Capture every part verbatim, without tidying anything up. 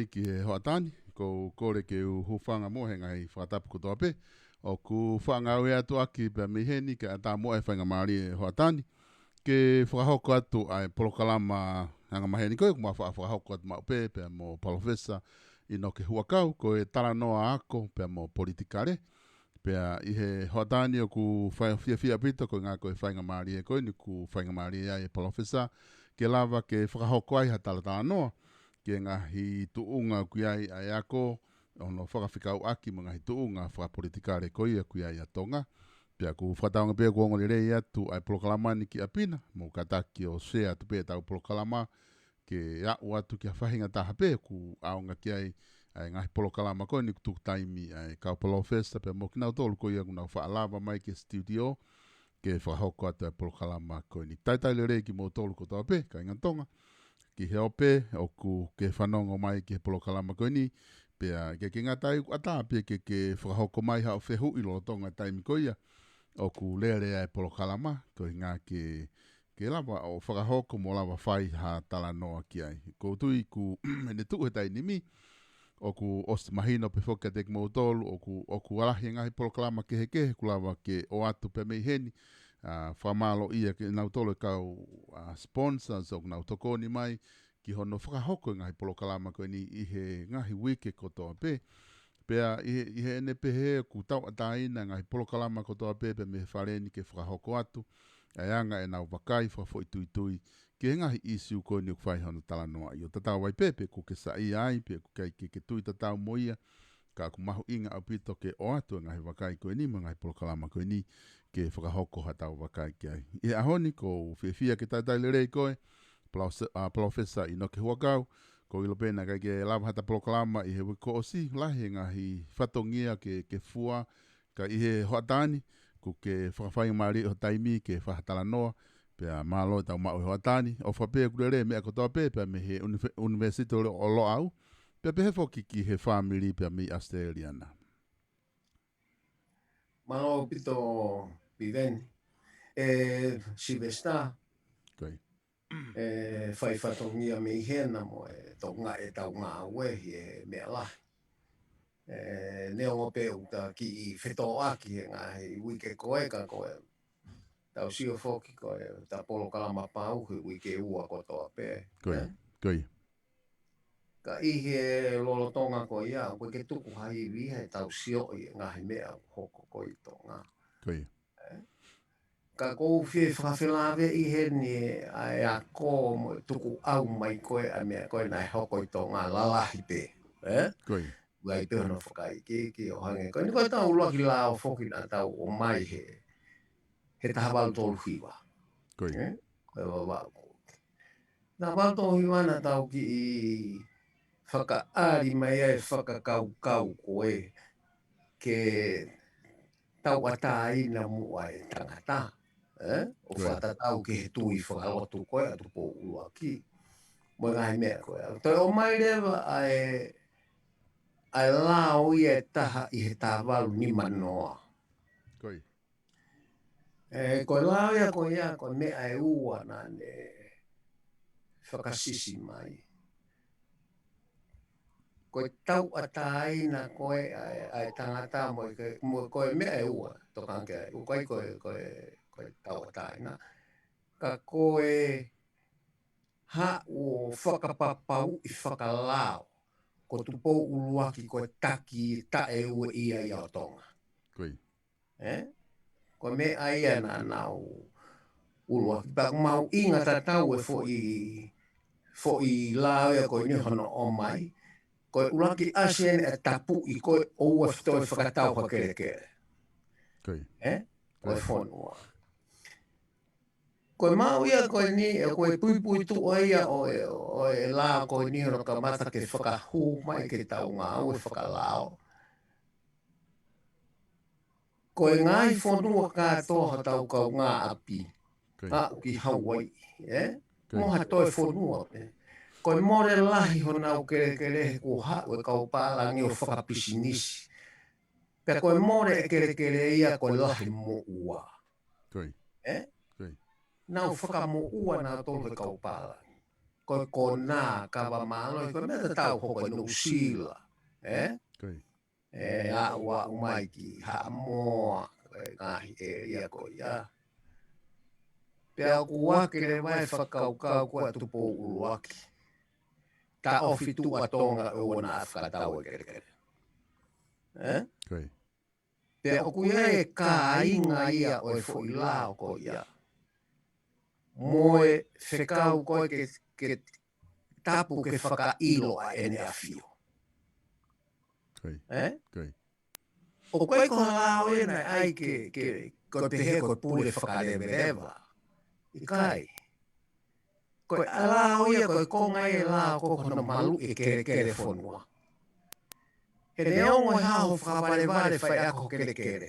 ki he hoʻatā ni, ʻoku ou kole ke u hūfanga mo e ngaahi fakatapu kotoa pē ʻoku faʻa ngāueʻaki atu ʻaki pea mei heni kae ʻatā mo e faingamālie e hoʻatā ni ke fakahoko atu ʻa e polokalama angamaheni ko ē ʻoku ma faʻa fakahoko atu maʻu pē pea mo Palōfesa ʻInoke Huʻakau, ko e talanoa ako pea mo politikale. Pea ʻi he hoʻatā ni ʻoku fai fiefia ʻaupito ko e ngaahi ko e faingamālie ko eni ʻoku faingamālie ai e Palōfesa ke lava ke fakahoko ai ha talatalanoa ki he ngaahi tuʻunga ʻoku ʻi ai ʻa e ako, ʻo hono fakafekauʻaki mo e ngaahi tuʻunga fakapolitikale ko ia ʻoku ʻi ai ʻa Tonga. Pea ʻoku fakataunga pē ʻoku ongo lelei atu ʻa e polokalama ni ki ʻapi na, mou kātaki ʻo share atu pē ʻetau polokalama ke aʻu atu ki ha faʻahinga taha pē ʻoku ʻaonga ki ai ʻa e ngaahi polokalama ko eni ʻoku tuku taimi ʻa e kau Palōfesa pea mo kinautolu ko ia ʻoku nau faʻa lava mai ki he studio ke fakahoko atu ʻa e polokalama ko eni. Talitali lelei kimoutolu kotoa pē, kāinga Tonga, ki he ope ʻoku ke fanongo mai ki he polokalama ko eni, pea ʻikai ke ngata ai ʻoku ʻatā pē ke ke fakahoko mai haʻo fehuʻi lolotonga taimi ko ia ʻoku lele ai e polokalama, koeʻuhinga ke, ke lava ʻo fakahoko mo lava fai ha talanoa ki ai. ʻOku ou tui ʻoku ʻene tuʻu he taimi ni, ʻoku ʻosi mahino pē foki kiate kimoutolu, ʻoku, ʻoku lahi e ngaahi polokalama kehekehe ʻoku lava ke ʻoatu pea mei heni, ʻa, fakamālō ia kinautolu e kau, ʻa, sponsors ʻoku nau tokoni mai ki hono fakahoko e ngaahi polokalama ko eni ʻi he ngaahi uike kotoa pē. Pea ʻi he, ʻi heʻene pehē ʻoku tauʻatāina e ngaahi polokalama kotoa pē pea mei he fale ni ke fakahoko atu ʻa e anga ʻenau vakai fakafoʻituitui ki he ngaahi ʻīsiu ko eni ʻoku fai hono talanoaʻi. ʻO tatau ai pē pe ʻoku ke saiʻia ai, pe ʻoku ʻikai ke ke tui tatau mo ia, ka ʻoku mahuʻinga ʻaupito ke ʻoatu e ngaahi vakai ko eni mo e ngaahi polokalama ko eni ke fakahoko haʻatau vakai ki ai. ʻI he ʻaho ni ʻoku ou fiefia ke talitali lelei koe, Palōse-, ʻa, Palōfesa ʻInoke Huʻakau, ʻoku ou ʻilo pē naʻe ʻikai ke lava haʻata polokalama ʻi he uike kuo ʻosi, lahi e ngaahi fatongia ke, ke fua, ka ʻi he hoʻatā ni, ʻoku ke fakafaingamālie ho taimi ke fai ha talanoa, pea mālō ʻetau maʻu e hoʻatā ni, ʻofa pē ʻoku lelei e meʻa kotoa pē, pea mei he Unive-, University ʻo Lo-, ʻo Loʻau, pea pehē foki ki he fāmili pea mei ʻAositelēlia na. Mālō ʻaupito Piveni. ʻE Sylvester, Ko ia. ʻE fai fatongia mei hena mo e tokangaʻi ʻetau ngāue ʻi he meʻa lahi. ʻE, neongo pē ʻoku ta kiʻi fetōʻaki he ngaahi uike ko ē ka ko e tau sio foki ko e ta polokalama pau he uike ua kotoa pē. Ko ia. ʻE? Ko ia. Ka ʻi he lolotonga ko ia, ʻoku ʻikai ke tuku ha ivi he tau sio ʻi he ngaahi meʻa ʻoku hoko ko ē ʻi Tonga. Ko ia. Ka ʻoku ou fie fakafelāveʻi heni ʻa e ako mo e tukuʻau mai ko ē ʻa e meʻa ko ē naʻe hoko ʻi Tonga lalahi pē. ʻE? Ko ia. Vai pē hono fakaikiiki ʻo hangē ko eni ko e tau ʻuluaki lao foki naʻa tau ʻomai he, he taha valu tolu hiva. Ko ia. ʻE? Ko e Vavaʻu. Naʻa Vavaʻu tolu hiva naʻa tau kiʻi fakaʻali mai ai e fakakaukau ko ē ke tauʻatāina muʻa e tangata. ʻE? ʻO Ko ia. Fakatatau ki he tui fakalotu ko ē ʻa Tupou ʻUluaki. Mo e ngaahi meʻa ko ē. Toe ʻomai leva ʻa e, ʻa e lao ia ʻe taha ʻi he taha valu nima noa. Ko ia. ʻE, ko e lao ia ko ia, ko e meʻa ʻe ua naʻa ne fakasisi mai. Ko e tauʻatāina ko ē ʻa e, ʻa e tangata mo e ke, mo e ko e meʻa ʻe ua, tokanga ki ai, ʻoku ʻikai ko e, ko e, ko e tauʻatāina. Ka ko e haʻu ʻo fakapapauʻi fakalao, ko Tupou ʻUluaki ko e taki taʻeueʻia ia ʻo Tonga. Ko ia. ʻE? Ko e meʻa ia naʻa nau ʻuluaki. Pea ʻoku mahuʻinga tatau e foʻi, foʻi lao ia ko eni hono ʻomai. Ko e ʻuluaki ʻasi eni ʻa e tapuʻi ko ē ʻoua ʻe toe fakatau ha kelekele. Ko ia. ʻE? Ko e Ko ia. Fonua. Ko e maʻu ia ko eni, ʻe ko e puipuituʻa ia ʻo e, ʻo e lao ko eni hono kamata ke fakahū mai ke tau ngāue fakalao. Ko e ngaahi fonua kātoa hotau kaungāʻapi. Ko ia. Aʻu ki Hauaiʻi, ʻe? Ko ia. Mo ha toe fonua pē. Ko e mole lahi honau kelekele he kuo haʻu e kau pālangi ʻo fakapisinisi. Pea ko e mole e kelekele ia ko e lahi moʻua. Ko ia. ʻE? Ko ia. Nau fakamoʻua nautolu he kau pālangi. ko e konā kava mālohi, ko e meʻa tatau hoko ʻi Nuʻusila, ē? Ko ia. ʻE aʻu, aʻu mai ki Haʻamoa, ko e ngaahi ʻēlia ko ia. Pea ʻoku ʻoatu leva e fakakaukau ko ē ʻa Tupou ʻUluaki, taʻofi tuʻa Tonga ʻoua naʻa fakatau e kelekele. Ē? Ko ia. Pea ʻoku ʻi ai e kāinga ia ʻo e foʻi lao ko ia, mo e fekau ko ē ke, ke tapu ke fakaʻilo ʻa ʻEne ʻAfio. Ko ia. Ē? Ko ia. ʻOku ʻikai ko ha lao ia naʻe ʻai ke, ke, ko e pehē ko e pule fakaleveleva. ʻIkai. Ko e lao ia, ko e konga ia e lao ko hono maluʻi e kelekele fonua. He neongo e hā hoʻo fakavalevale faiako kelekele,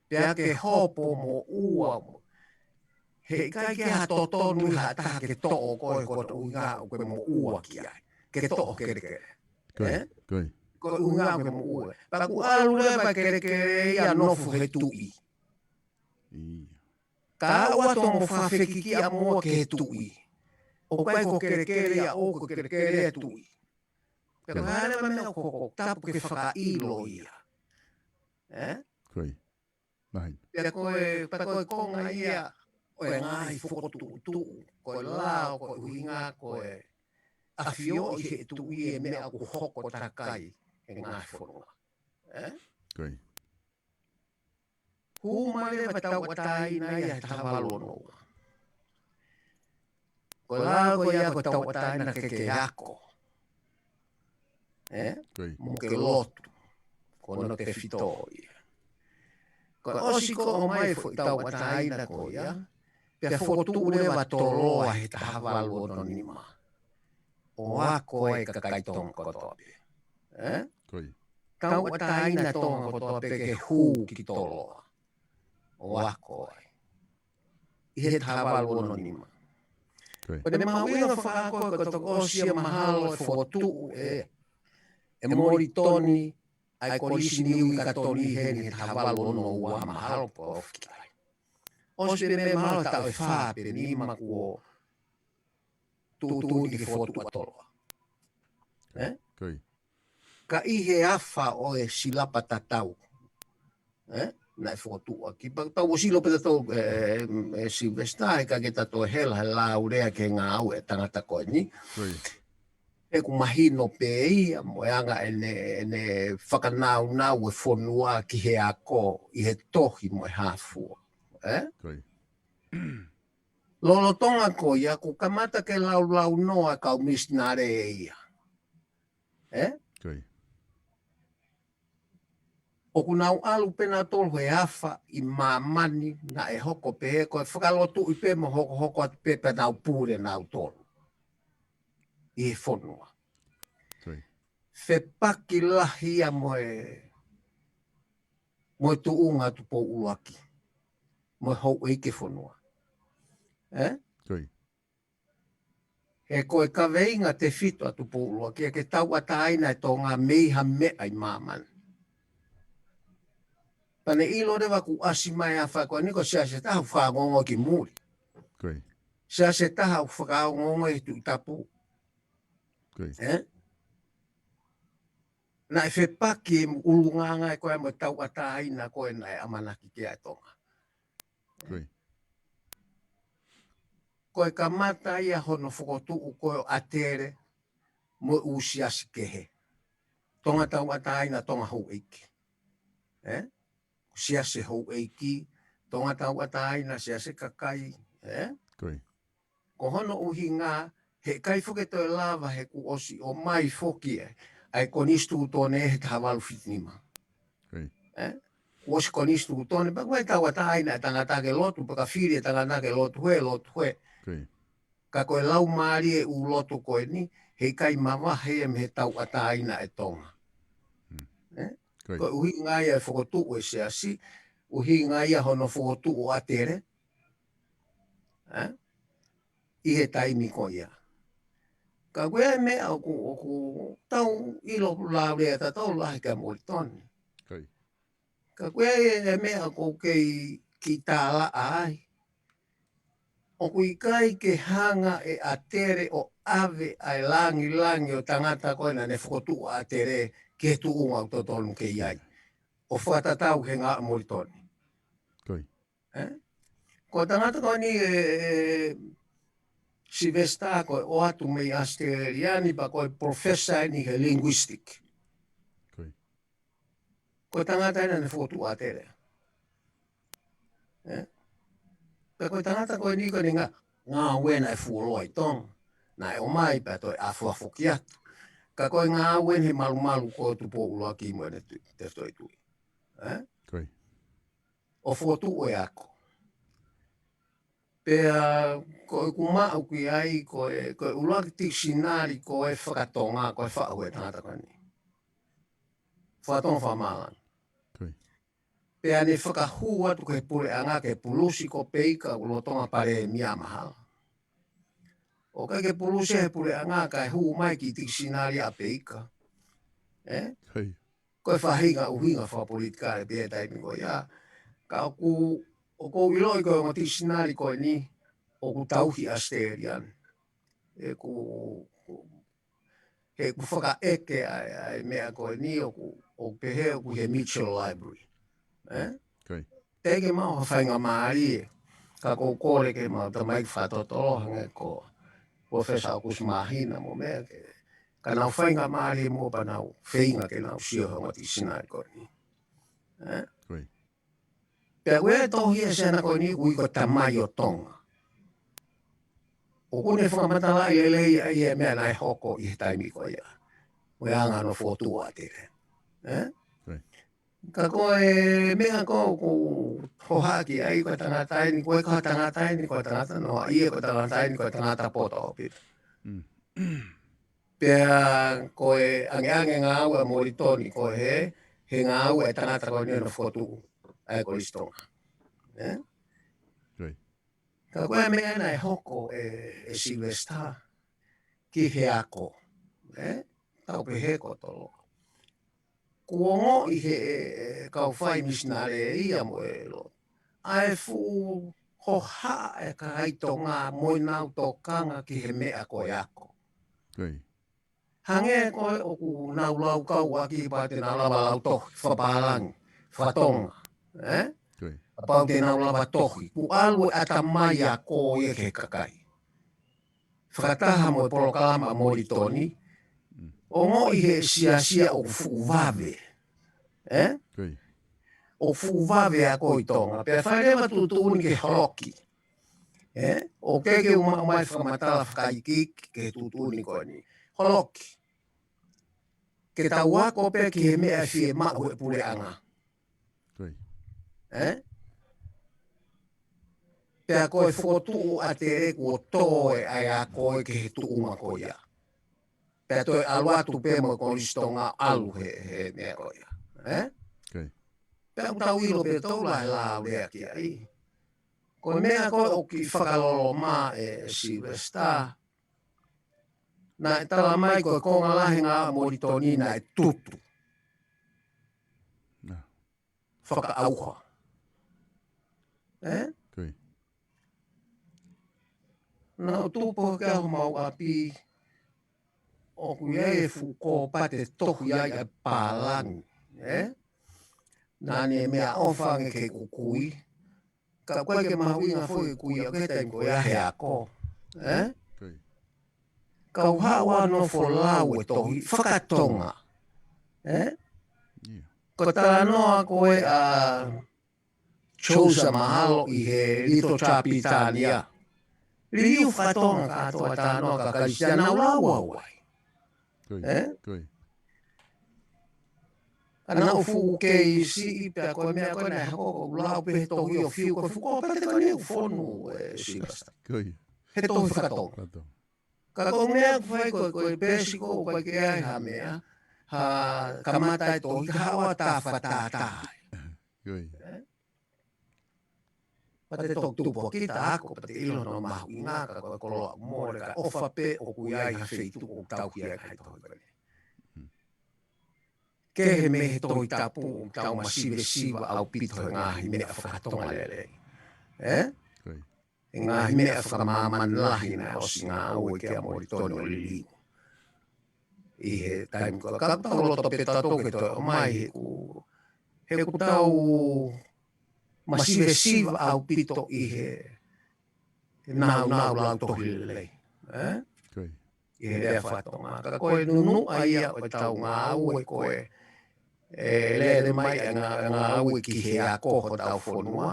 pea ke hopo mo ua mo, heʻikai ke ʻi ai ha totonu ʻi ha taha ke toʻo koe, ko e ʻuhinga ʻoku ke moʻua ki ai. Ke toʻo kelekele. Ko ia. Ē? Ko ia. Ko e ʻuhinga ʻoku ke moʻua. Pea ʻoku ʻalu leva e kelekele ia ʻo nofo he tuʻi. ʻIo. Ka ʻoua te mo fakafekikiʻi ʻa moua ki he tuʻi. ʻOku ʻikai ko e kelekele ia ʻoʻou, ko e kelekele ia e tuʻi. Pea ko e hā leva e meʻa ʻoku hoko, tapu ke fakaʻilo ia. Ē? Ko ia. Mahino. Pea ko e, pea ko e konga ia ʻo e ngaahi fokotuʻutuʻu, ko e lao, ko e ʻuhinga, ko e ʻafioʻi ʻe he tuʻi e meʻa ʻoku hoko takai he ngaahi fonua. Ē? Ko ia. Hū mai leva e tauʻatāina ia he taha valu ono ua. Ko e lao ko ia ko e tauʻatāina ke ke ako. Ē? Ko ia. Mo ke lotu. Ko hono tefito ia. Ko e ʻosi ko ē ʻomai e foʻi tauʻatāina ko ia, pea fokotuʻu leva Toloa he taha valu ono nima. ʻO ako e kakai Tonga kotoa pē. Ē? Ko ia. Tauʻatāina Tonga kotoa pē ke hū ki Toloa. ʻO ako ai. ʻI he taha valu ono nima. Ko ia. Ko e mahuʻinga fakaako ko e toki ʻosi ia mahalo e fokotuʻu ʻe, ʻe Molitoni ʻa e Kolisi Niuʻi Katoni heni he taha valu ono ua mahalo pe ofi ki ai. ʻOsi pē mahalo taʻu ʻe fā pe nima kuo tuʻutuʻuni ke fokotuʻu ʻa Toloa. Ē? Ko ia. Ka ʻi he afa ʻo e silapa tatau. Ē? Naʻe fokotuʻu ʻaki. Pea tau ʻosi ʻilo pē tautolu, ē, ē, Silivesitā, he ʻikai ke ta toe hela he laulea ki he ngāue ʻa e tangata ko eni. Ko ia. He ʻoku mahino pē ia mo e anga ʻene, ʻene fakanaunau e fonua ki he ako ʻi he tohi mo e hā fua. Ē? Ko ia. Lolotonga ko ia, kuo kamata ke laulaunoa e kau misinale ia. Ē? Ko ia. ʻOku nau ʻalu pē nautolu he afa ʻi māmani naʻe hoko pē he ko e fakalotuʻi pē mo hokohoko atu pē pea nau pule nautolu ʻi he fonua. Ko ia. Fepaki lahi ia mo e, mo e tuʻunga ʻa Tupou ʻUluaki. Mo e houʻeiki e fonua. Ē? Ko ia. He ko e kaveinga tefito ʻa Tupou ʻUluaki ke tauʻatāina e Tonga mei ha meʻa ʻi māmani. Pea ne ʻilo leva kuo ʻasi mai ʻa e afa ko eni ko e siasi ʻe taha ʻoku fakaongoongo ki muli. Ko ia. Siasi ʻe taha ʻoku fakaongoongo ʻi he Tuʻi Tapu. Ko ia. Ē? Naʻe fepaki e ʻulungaanga ē ko ē mo e tauʻatāina ko ē naʻe ʻamanaki ki ai e Tonga. Ko ia. Ko e kamata ia hono fokotuʻu ko ē ʻo ʻAtele mo e ʻū siasi kehe. Tonga Tauʻatāina, Tonga Houʻeiki. Ē? Siasi Houʻeiki, Tonga Tauʻatāina, Siasi Kakai. Ē? Ko ia. Ko hono ʻuhinga, he ʻikai foki toe lava he kuo ʻosi ʻomai foki ē ʻa e konisitūtone he taha valu fitu nima. Ko ia. Ē? Kuo ʻosi konisitūtone, pea ko e tauʻatāina e tangata ke lotu, pea ka fili e tangata ke lotu hē, lotu hē. Ko ia. Ka ko e laumālie e ʻū lotu ko eni, he ʻikai mavahe ia mei he tauʻatāina e Tonga. Hmm. Ē? Ko ia. Ko e ʻuhinga ia e fokotuʻu e siasi, ʻuhinga ia hono fokotuʻu ʻo ʻAtele. Ē? ʻI he taimi ko ia. Ka ko e meʻa ʻoku, ʻoku tau ʻilo laulea tautolu lahi kia Molitoni. Ko ia. Ka ko e meʻa ʻoku ou kei kiʻi tālaʻa ai. ʻoku ʻikai ke hanga ʻe ʻAtele ʻo ʻave ʻa e langilangi ʻo e tangata ko ē naʻa ne fokotuʻu ʻa ʻAtele ki he tuʻunga ʻoku totonu ke ʻi ai. ʻO fakatatau he ngāue ʻa Molitoni. Ko e tangata ko eni ē, Sylvester, ko e ʻoatu mei ʻAositelēlia ni pea ko e professor eni he linguistic. Ko e tangata ena naʻe fokotuʻu ʻa ʻAtele. Pea ko e tangata ko eni ko eni ngā, ngāue naʻe fuoloa ʻi Tonga. Naʻe ʻomai pea toe ʻafoʻafoki atu. Ka ko e ngāue eni he malumalu ko Tupou ʻUluaki mo ʻene tui, tefitoʻi tui. ʻO fokotuʻu e ako. Pea ko ʻeku maʻu ki ai ko e, ko e ʻuluaki tikisinale ko ē fakatonga ko ē faʻu ʻe he tangata ko eni. Fakatonga fakamālangi. Pea ne fakahū atu ki he puleʻanga ke pulusi ko Peika ʻoku lolotonga palēmia mahalo. ʻOku ʻikai ke pulusi he puleʻanga kae hū mai ki he tikisinale ʻa Peika. Ko e faʻahinga ʻuhinga fakapolitikale pē he taimi ko ia. Ka ʻoku, ʻoku ou ʻiloʻi ko e ongo tikisinale ko eni, ʻoku tauhi ʻAositelēlia ni. ʻE ko, he ʻoku fakaʻeke ʻa e, ʻa e meʻa ko eni ʻoku, ʻoku pehē ʻoku he Mitchell Library. Teʻeki ke maʻu ha faingamālie. Ka ʻoku ou kole ke maʻu tamaiki fakatotolo hangē ko Professor ʻOkusi Māhina mo meʻa ke, ka nau faingamālie mo pea nau feinga ke nau sio he ongo tikisinale ko eni. Pea ko e tohi ʻa Siana ko eni ʻoku ui ko e Tamai ʻo Tonga. ʻOku ne fakamatalaʻi lelei ʻa e meʻa naʻe hoko ʻi he taimi ko ia. Mo e anga hono fokotuʻu ʻa ʻAtele. Ka ko e meʻa ko ē ʻoku ou hohaʻa ki ai ko e tangata eni, ko e ko e tangata eni, ko e tangata noaʻia, ko e tangata eni, ko e tangata poto ʻaupito. Pea ko e angeange ngāue ʻa Molitoni ko e he, he ngāue ʻa e tangata ko eni hono fokotuʻu ʻa e Kolisi Tonga. Ka ko e meʻa naʻe hoko ʻe, ʻe Sylvester ki he ako. Tau pehē ko tolo. Kuo ongoʻi he, ʻe, kau fai misinale ia mo e lo. ʻA e fuʻu hohaʻa ʻa e kakai Tonga mo ʻenau tokanga ki he meʻa ko e ako. Hangē ko ē ʻoku nau lau kau ʻaki pea te nau lava lau tohi, fakapālangi, fakatonga. Kapau te nau lava tohi, kuo ʻalu e ʻatamai ako ia ki he kakai. Fakataha mo e polokalama ʻa Molitoni, ongoʻi he siasi ʻoku fuʻu vave. ʻOku fuʻu vave ako ʻi Tonga. Pea fai leva tuʻutuʻuni ke holoki. ʻOku ʻikai ke u maʻu mai fakamatala fakaikiiki ki he tuʻutuʻuni ko eni. Holoki. Ke tau ako pē ki he meʻa ʻe fiemaʻu ʻe he puleʻanga. Pea ko e fokotuʻu ʻa ʻAtele kuo tō e ʻa e ako ē ki he tuʻunga ko ia. Pea toe ʻalu atu pē mo e Kolisi Tonga ʻalu he, he meʻa ko ia. Pea ʻoku tau ʻilo pē tau lahi lau lea ki ai. Ko e meʻa ko ē ʻoku kiʻi fakaloloma ʻe Sylvester. Naʻe tala mai ko e konga lahi ngāue ʻa Molitoni naʻe tutu. Fakaʻauha. Naʻa ku tupu hake au homau ʻapi ʻoku ʻi ai e fuʻu kōpate tohi ai ʻa e pālangi. Naʻa ne meʻaʻofa ange ke u kui. Ka ʻoku ʻikai ke mahuʻinga foʻi kui au ki he taimi ko ia he ako. Kau haʻu ʻo nofo lau e tohi fakatonga. Ko e talanoa ko ē ʻa Tosa Mahalo ʻi he Little Chapitania. Liliu fakatonga kātoa talanoa ka Kalisiana ʻoku lau au ai. Ka naʻa ku fuʻu kei siʻi pea ko e meʻa ko ē naʻe hoko ko e lau pē he tohi ʻo fiu ko e fuʻu kōpate ko eni ʻoku fonu ʻe Sylvester. He tohi fakatonga. Ka ko e meʻa ʻoku fai ko e, ko e pēsi ko ē ʻoku ʻikai ke ʻi ai ha meʻa, ha kamata e tohi, ka haʻu ʻo tā fakatātā. Pea te toki tupu hake ta ako, pea te ʻilo hono mahuʻinga ka ko e koloa mole ka ʻofa pē ʻoku ʻi ai ha feituʻu ʻoku tauhi ai ha tohi ko eni. Kehe mei he Tohi Tapu ʻoku tau masivesiva ʻaupito he ngaahi meʻa fakatonga lelei. he ngaahi meʻa fakamāmani lahi naʻe ʻosi ngāue ki ai ʻa Molitoni ʻo liliu ʻi he taimi ko ē. Ka ʻoku tau loto pē tautolu ke toe ʻomai he ʻoku, he ʻoku tau masivesiva ʻaupito ʻi he, he nāunau lautohi lelei. Eh? Ko ia. ʻI he lea faka-Tonga. Ka ko e nunuʻa ia ʻo ʻetau ngāue ko ē, ʻe lele mai ʻa e ngā-, ngāue ki he ako hotau fonua.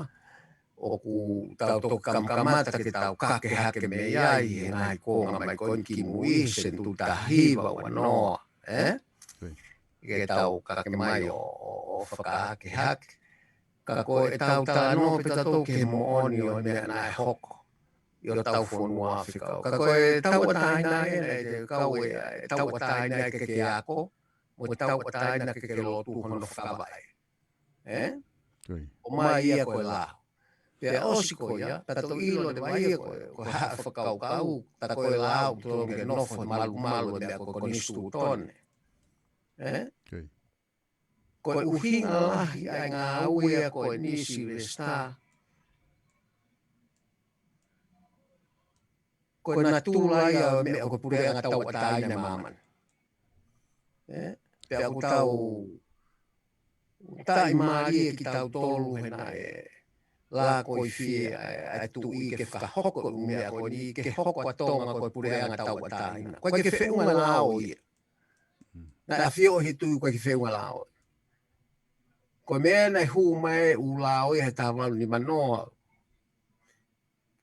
ʻOku tau toki kamakamata ke tau kake hake mei ai he ngaahi konga mai ko eni kimui he senituli taha hiva ua noa, eh? Ko ia. Ke tau kake mai ʻo, ʻo, ʻo fakahake hake. Ka ko ʻetau talanoa pē tautolu ki he moʻoni ʻo e meʻa naʻe hoko ʻi hotau fonua fekau. Ka ko e tauʻatāina ē, naʻe te kau e, e tauʻatāina ke ke ako, mo e tauʻatāina ke ke lotu hono fakavaʻe. Eh? Ko ia. ʻOmai ia ko e lao. Pea ʻosi ko ia, ka tau ʻilo leva ia ko e, ko e haʻa fakakaukau, ka ko e lao ʻoku totonu ke nofo he malumalu e meʻa ko e konisitūtone. Eh? Ko ia. Ko e ʻuhinga lahi ʻa e ngāue ko eni Silivesitā. Ko e natula ia ʻo e meʻa ko e puleʻanga tauʻatāina ʻa māmani. Eh? Pea ʻoku tau taʻimālie kitautolu he naʻe lakoifie ʻa e, ʻa e tuʻi ke fakahoko e ʻū meʻa ko eni, ke hoko ʻa Tonga ko e puleʻanga tauʻatāina. ʻOku ʻikai ke feʻunga lao ia. Naʻe ʻafioʻi he tuʻi ʻoku ʻikai ke feʻunga lao ia. Ko e meʻa naʻe hū mai e ʻū lao ia he taha valu nima noa,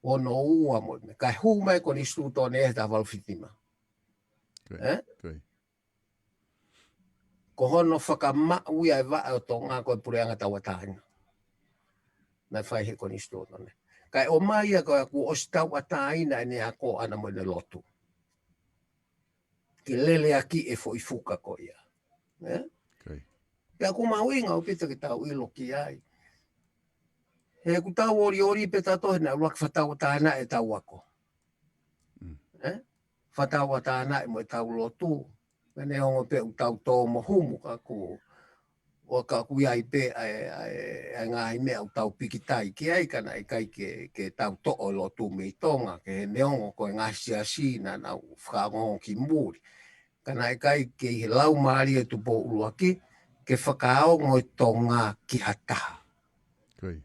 ono ua mo, kae hū mai e konisitūtone he taha valu fitu nima. Ko ia. Eh? Ko ia. Ko hono fakamaʻu ia e vaʻe ʻo Tonga ko e puleʻanga tauʻatāina. Naʻe fai he konisitūtone. Kae ʻomai ia ko e kuo ʻosi tauʻatāina ʻene ako ʻana mo ʻene lotu. Ke lele ʻaki e foʻi fuka ko ia. Eh? Ko ia. Pea ʻoku mahuʻinga ʻaupito ke tau ʻilo ki ai. He ʻoku tau olioli pē tautolu he naʻe ʻuluaki fakatauʻatāinaʻi ʻetau ako. Mm. Eh? Fakatauʻatāinaʻi mo ʻetau lotu. Pea neongo pē ʻoku tau tō mo humu ka ʻoku, ʻoku ʻi ai pē ʻa e, ʻa e, ʻa e ngaahi meʻa ʻoku tau pikitai ki ai ka naʻe ʻikai ke, ke tau toʻo e lotu mei Tonga, ke neongo ko e ngaahi siasi naʻa nau fakaongo ki muli. Ka naʻe ʻikai ke ʻi he laumālie ʻo Tupou ʻUluaki, ke fakaongo e Tonga ki ha taha. Ko ia.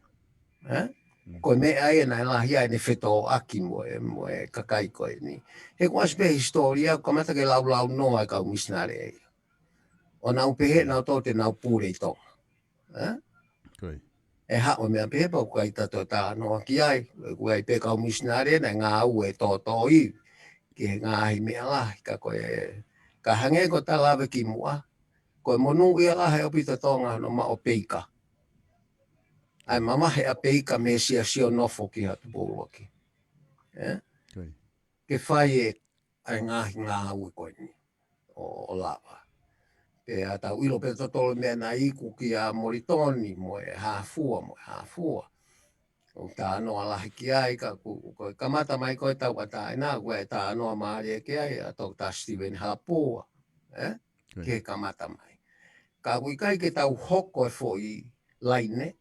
Eh? Mm. Ko e meʻa ia naʻe lahi ai ʻene fetōʻaki mo e, mo e kakai ko eni. He ʻoku ʻasi pē he hisitōlia, ʻoku kamata ke laulau noa e kau misinale ia. ʻO nau pehē nautolu te nau pule ʻi Tonga. Eh? Ko ia. ʻE haʻu e meʻa pehē pea ʻoku ʻikai te tau talanoa ki ai, ʻoku ʻi ai pē kau misinale naʻe ngāue tōtōivi ki he ngaahi meʻa lahi, ka ko e, ka hangē ko ʻeta lave kimuʻa, ko e monūʻia lahi ʻaupito ʻa Tonga hono maʻu peika. ʻA e mamahi ʻa e peika mei he siasi ʻo nofo ki ai ʻa Tupou ʻUluaki. Eh? Ko ia. Ke fai e, ʻa e ngaahi ngāue ko eni ʻo, ʻo lava. Pea tau ʻilo pē tautolu e meʻa naʻe iku kia Molitoni mo e hā fua, mo e hā fua. ʻOku talanoa lahi ki ai, ka ʻoku, ko e kamata mai ko e tauʻatāina, ʻoku ʻi ai e talanoa mālie ki ai ʻa Toketā Steven Halapua, eh? Ko ia. Ke kamata mai. Ka ʻoku ʻikai ke tau hoko e foʻi laine,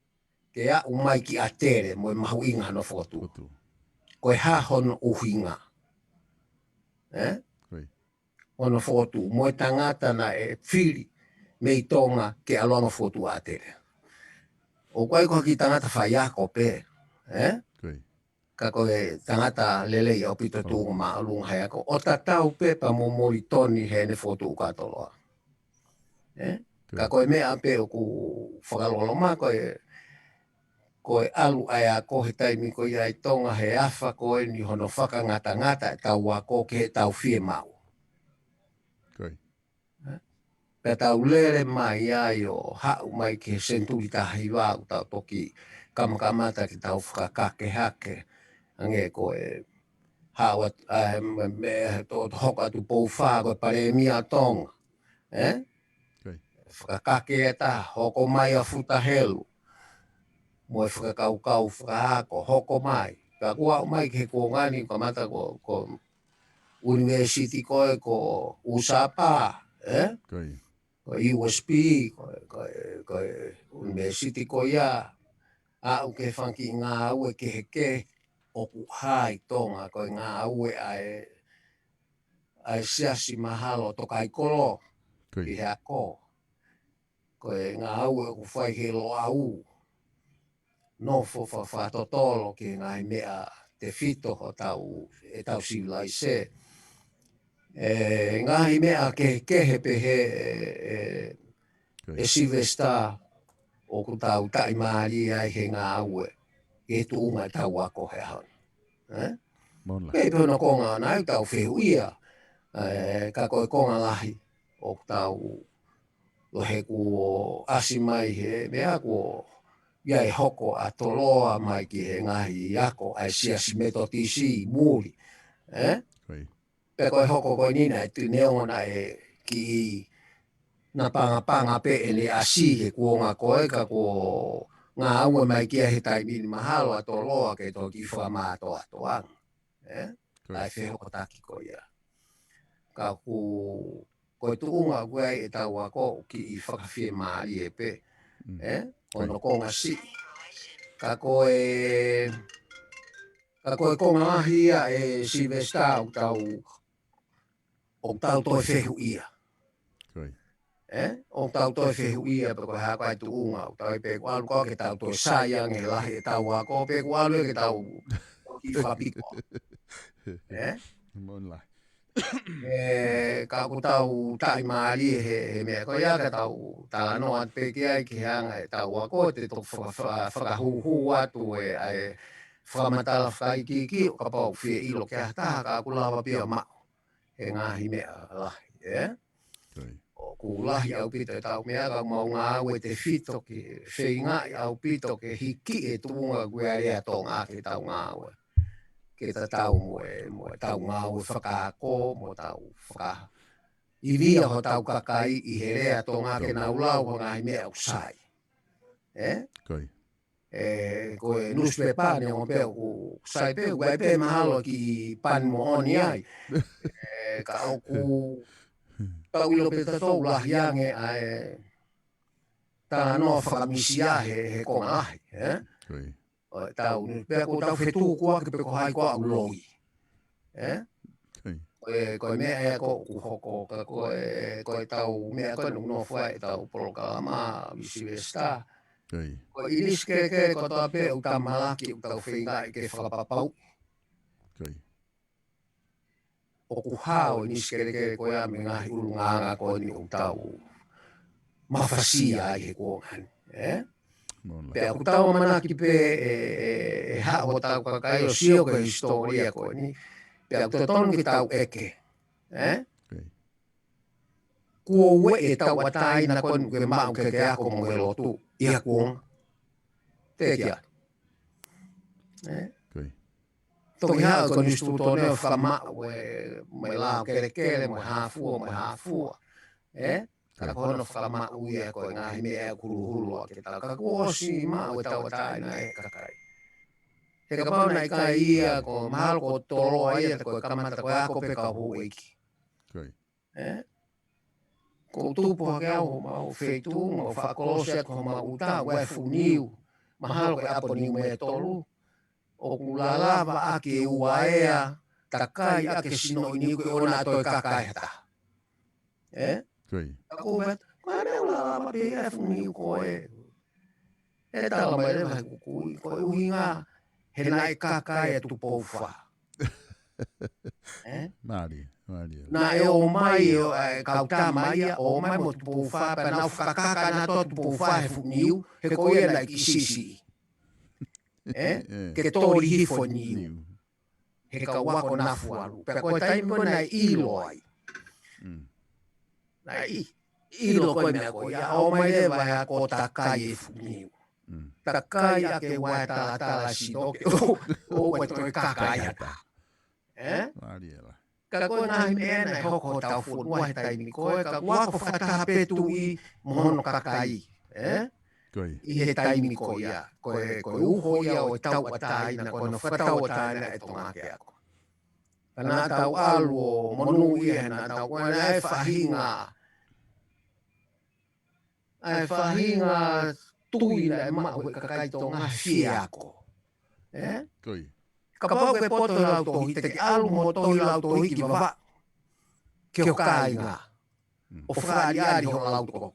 ke aʻu mai ki ʻAtele mo e mahuʻinga hono fokotuʻu. Fokotuʻu. Ko e hā hono ʻuhinga. Eh? Ko ia. Hono fokotuʻu, mo e tangata naʻe fili mei Tonga ke ʻalu ʻo fokotuʻu ʻAtele. ʻOku ʻi ai ko e kiʻi tangata faiako pē, eh? Ko ia. Ka ko e tangata lelei ʻaupito, tuʻunga māʻolunga he ako. ʻO tatau pē pea mo Molitoni heʻene fokotuʻu Kautoloa. Eh? Ko ia. Ka ko e meʻa pē ʻoku fakaloloma ko e, ko e ʻalu ʻa e ako he taimi ko ia ʻi Tonga he afa ko eni hono fakangatangata ʻetau ako ki heʻetau fiemaʻu. Ko ia. Pea tau lele mai ai ʻo haʻu mai ki he senituli taha hiva ʻoku tau toki kamakamata ke tau fakakake hake. Hangē ko e haʻu atu, ʻa e me, me, to, to hoko atu Tupou Fā ko e palēmia ʻo Tonga. Eh? Ko ia. Fakakake e taha, hoko mai ʻa Futa Helu. Mo e fakakaukau fakaako, hoko mai. Ka kuo aʻu mai ki he kuonga ni, kamata ko, ko ʻunivēsiti ko ē, ko ʻUsapa, eh? Ko ia. Ko e U S P, ko, ko, ko e ʻunivēsiti ko ia, aʻu ki he fanga kiʻi ngāue kehekehe, ʻoku hā ʻi Tonga, ko e ngāue ʻa e, ʻa e siasi mahalo ʻo Tokaikolo, Ko ia. ʻi he ako. Ko e ngāue ʻoku fai he Loʻau. Nofo fa-, fakatotolo ki he ngaahi meʻa tefito hotau, ʻetau sivilaise. ʻE, ngaahi meʻa kehekehe pehē ʻe, ʻe, Ko ia. ʻe Silivesitā ʻoku tau taʻimālie ai he ngāue, ʻi he tuʻunga ʻetau ako he ʻaho ni. Ē? Mona. Pea pē hono konga ʻana ʻoku tau fehuʻia. ʻE, ka ko e konga lahi ʻoku tau, ʻo he kuo ʻasi mai he meʻa kuo ia e hoko ʻa Toloa mai ki he ngaahi ako ʻa e Siasi Metotisi ʻi muli. Ē? Ko ia. Pea ko e hoko ko eni naʻe tu-, neongo naʻe kiʻi napangapanga pē ʻene ʻasi he kuonga ko ē ka kuo ngāue mai ki ai he taimi ni mahalo ʻa Toloa ke toki fakamātoato ange. Ē? Ko ia. ʻA e fehokotaki ko ia. Ka ʻoku, ko e tuʻunga ʻoku ʻi ai ʻetau ako ʻoku kiʻi fakafiemālie pē. Mm. Ē? Ko ia. Hono konga siʻi. Ka ko e, ka ko e konga lahi ia ʻe Silivesitā ʻoku tau, ʻoku tau toe fehuʻia. Ko ia. Ē? ʻOku tau toe fehuʻia pe ko e hā ko ā e tuʻunga, ʻoku tau ʻi ai pē ʻoku ʻalu ko ā ke tau toe sai ange lahi ʻetau ako, pe ʻoku ʻalu ia ke tau kiʻi fakapiko. Ē? Mona. Ē, ka ʻoku tau taʻimālie he, he meʻa ko ia ka tau talanoa atu pē ki ai ki he anga ʻetau ako, te toki faka-, faka-, fakahūhū atu ē, ʻa e fakamatala fakaikiiki, ʻo kapau ʻoku fie ʻilo ki ha taha ka ʻoku lava pē ia ʻo maʻu he ngaahi meʻa lahi, ē? Ko ia. ʻOku lahi ʻaupito ʻetau meʻa ka mau ngāue tefito ke feingaʻi ʻaupito ke hiki e tuʻunga ko ē ʻa e lea Tonga ke tau ngāue. Ke tatau mo e, mo ʻetau ngāue fakaako, mo ʻetau fakaivia hotau kakai ʻi he lea Tonga ke Ko ia. nau lau ha ngaahi meʻa ʻoku sai. Ē? Ko ia. ʻE, ko e nusipepa neongo pē ʻoku sai pē, ʻoku ʻi ai pē mahalo kiʻi pani moʻoni ai. ʻE, ka ʻoku tau ʻilo pē tautolu lahi ange ʻa e talanoa fakamisia he, he konga lahi, ē? Ko ia. ʻO ʻetau, pea ʻoku tau fetukuaki pē ko hai ko ā ʻoku loi. Ē? Ko ia. Ko e, ko e meʻa ia ko ē ʻoku hoko, ka ko e, ko ʻetau meʻa ko ē ʻoku nofo ai ʻetau polokalama, Silivesitā. Ko ia. Ko e ʻinisi kelekele kotoa pē ʻoku tau malaki ʻoku tau feingaʻi ke fakapapauʻi. Ko ia. ʻOku hao e ʻinisi kelekele ko ia mei he ngaahi ʻulungaanga ko eni ʻoku tau mafasia ai he kuonga ni, ē? Mona. Pea ʻoku tau ʻamanaki pē ʻe, ʻe, ʻe haʻu hotau kakai ʻo sio ki he hisitōlia ko eni. Pea ʻoku totonu ke tau ʻeke, ē? Ko ia. Kuo ueʻi e tauʻatāina ko eni ke maʻu ke ke ako mo e lotu ʻi ha kuonga. Teʻeki ai. Ē? Ko ia. Toki haʻu e konisitūtone ʻo fakamaʻu e, mo e lao kelekele, mo e hā fua, mo e hā fua. Ē? Ka Ko ia. ko hono fakamaʻu ia ko e ngaahi meʻa ʻoku huluhulu ʻaki ʻetau. Ka kuo ʻosi maʻu e tauʻatāina ʻe he kakai. He kapau naʻe ʻikai ia ko mahalo ko Toloa ia, ko e kamata ko e ako pē kau houʻeiki. Ko ia. Ē? Ko u tupu hake au homau feituʻu, mau faʻa kolosi atu homau ʻuta, ʻoku ʻi ai e fuʻu niu. Mahalo ko e ʻapo niu mei tolu. ʻOku lalava ʻaki e uaea, takai ʻaki e sinoʻi niu ke ʻoua naʻa toe kaka ai ha taha. Ē? Ko ia. Ka ko u pehē, ko e hā naʻe lalava pē ʻa e fuʻu niu ko ē. ʻE tala mai leva he kukui, ko e ʻuhinga, he naʻe kaka ai ʻa Tupou Fā. Ē? Mālie, mālie. Naʻe ō mai ʻo, ē, kau tama ia, ō mai mo Tupou Fā, pea nau fakakaka nautolu ʻa Tupou Fā he fuʻu niu, he ko ia naʻe kiʻi siʻisiʻi. Ē? Ē. Ke toli hifo e niu. Niu. He kau ako nafu ʻalu. Pea ko e taimi ko ē naʻe ʻilo ai. Mm. Naʻe ʻi-, ʻilo ko e meʻa ko ia, ō mai leva ʻa e ako ʻo takai e fuʻu niu. Mm. Takai ʻaki e uaea talatala sino ke ʻo, ʻo, ʻo toe kaka ai ha taha. Ē? Mālie lahi. Ka ko e ngaahi meʻa naʻe hoko hotau fonua he taimi ko ē, ka ʻoku ako fakataha pē tuʻi mo hono kakai. Ē? Ko ia. ʻI he taimi ko ia, ko e, ko e uho ia ʻo e tauʻatāina, ko hono fakatauʻatāina e Tonga ke ako. Ka naʻa tau ʻalu ʻo monūʻia, naʻa tau, ko e naʻe faʻahinga, ʻa e faʻahinga tui naʻe maʻu he kakai Tonga he fie ako. Ē? Ko ia. Kapau ko e poto e lautohi, te ke ʻalu mo e tohi lautohi ki Vavaʻu, ki ho kāinga, ʻo fakaʻaliʻali hoʻo lautohi.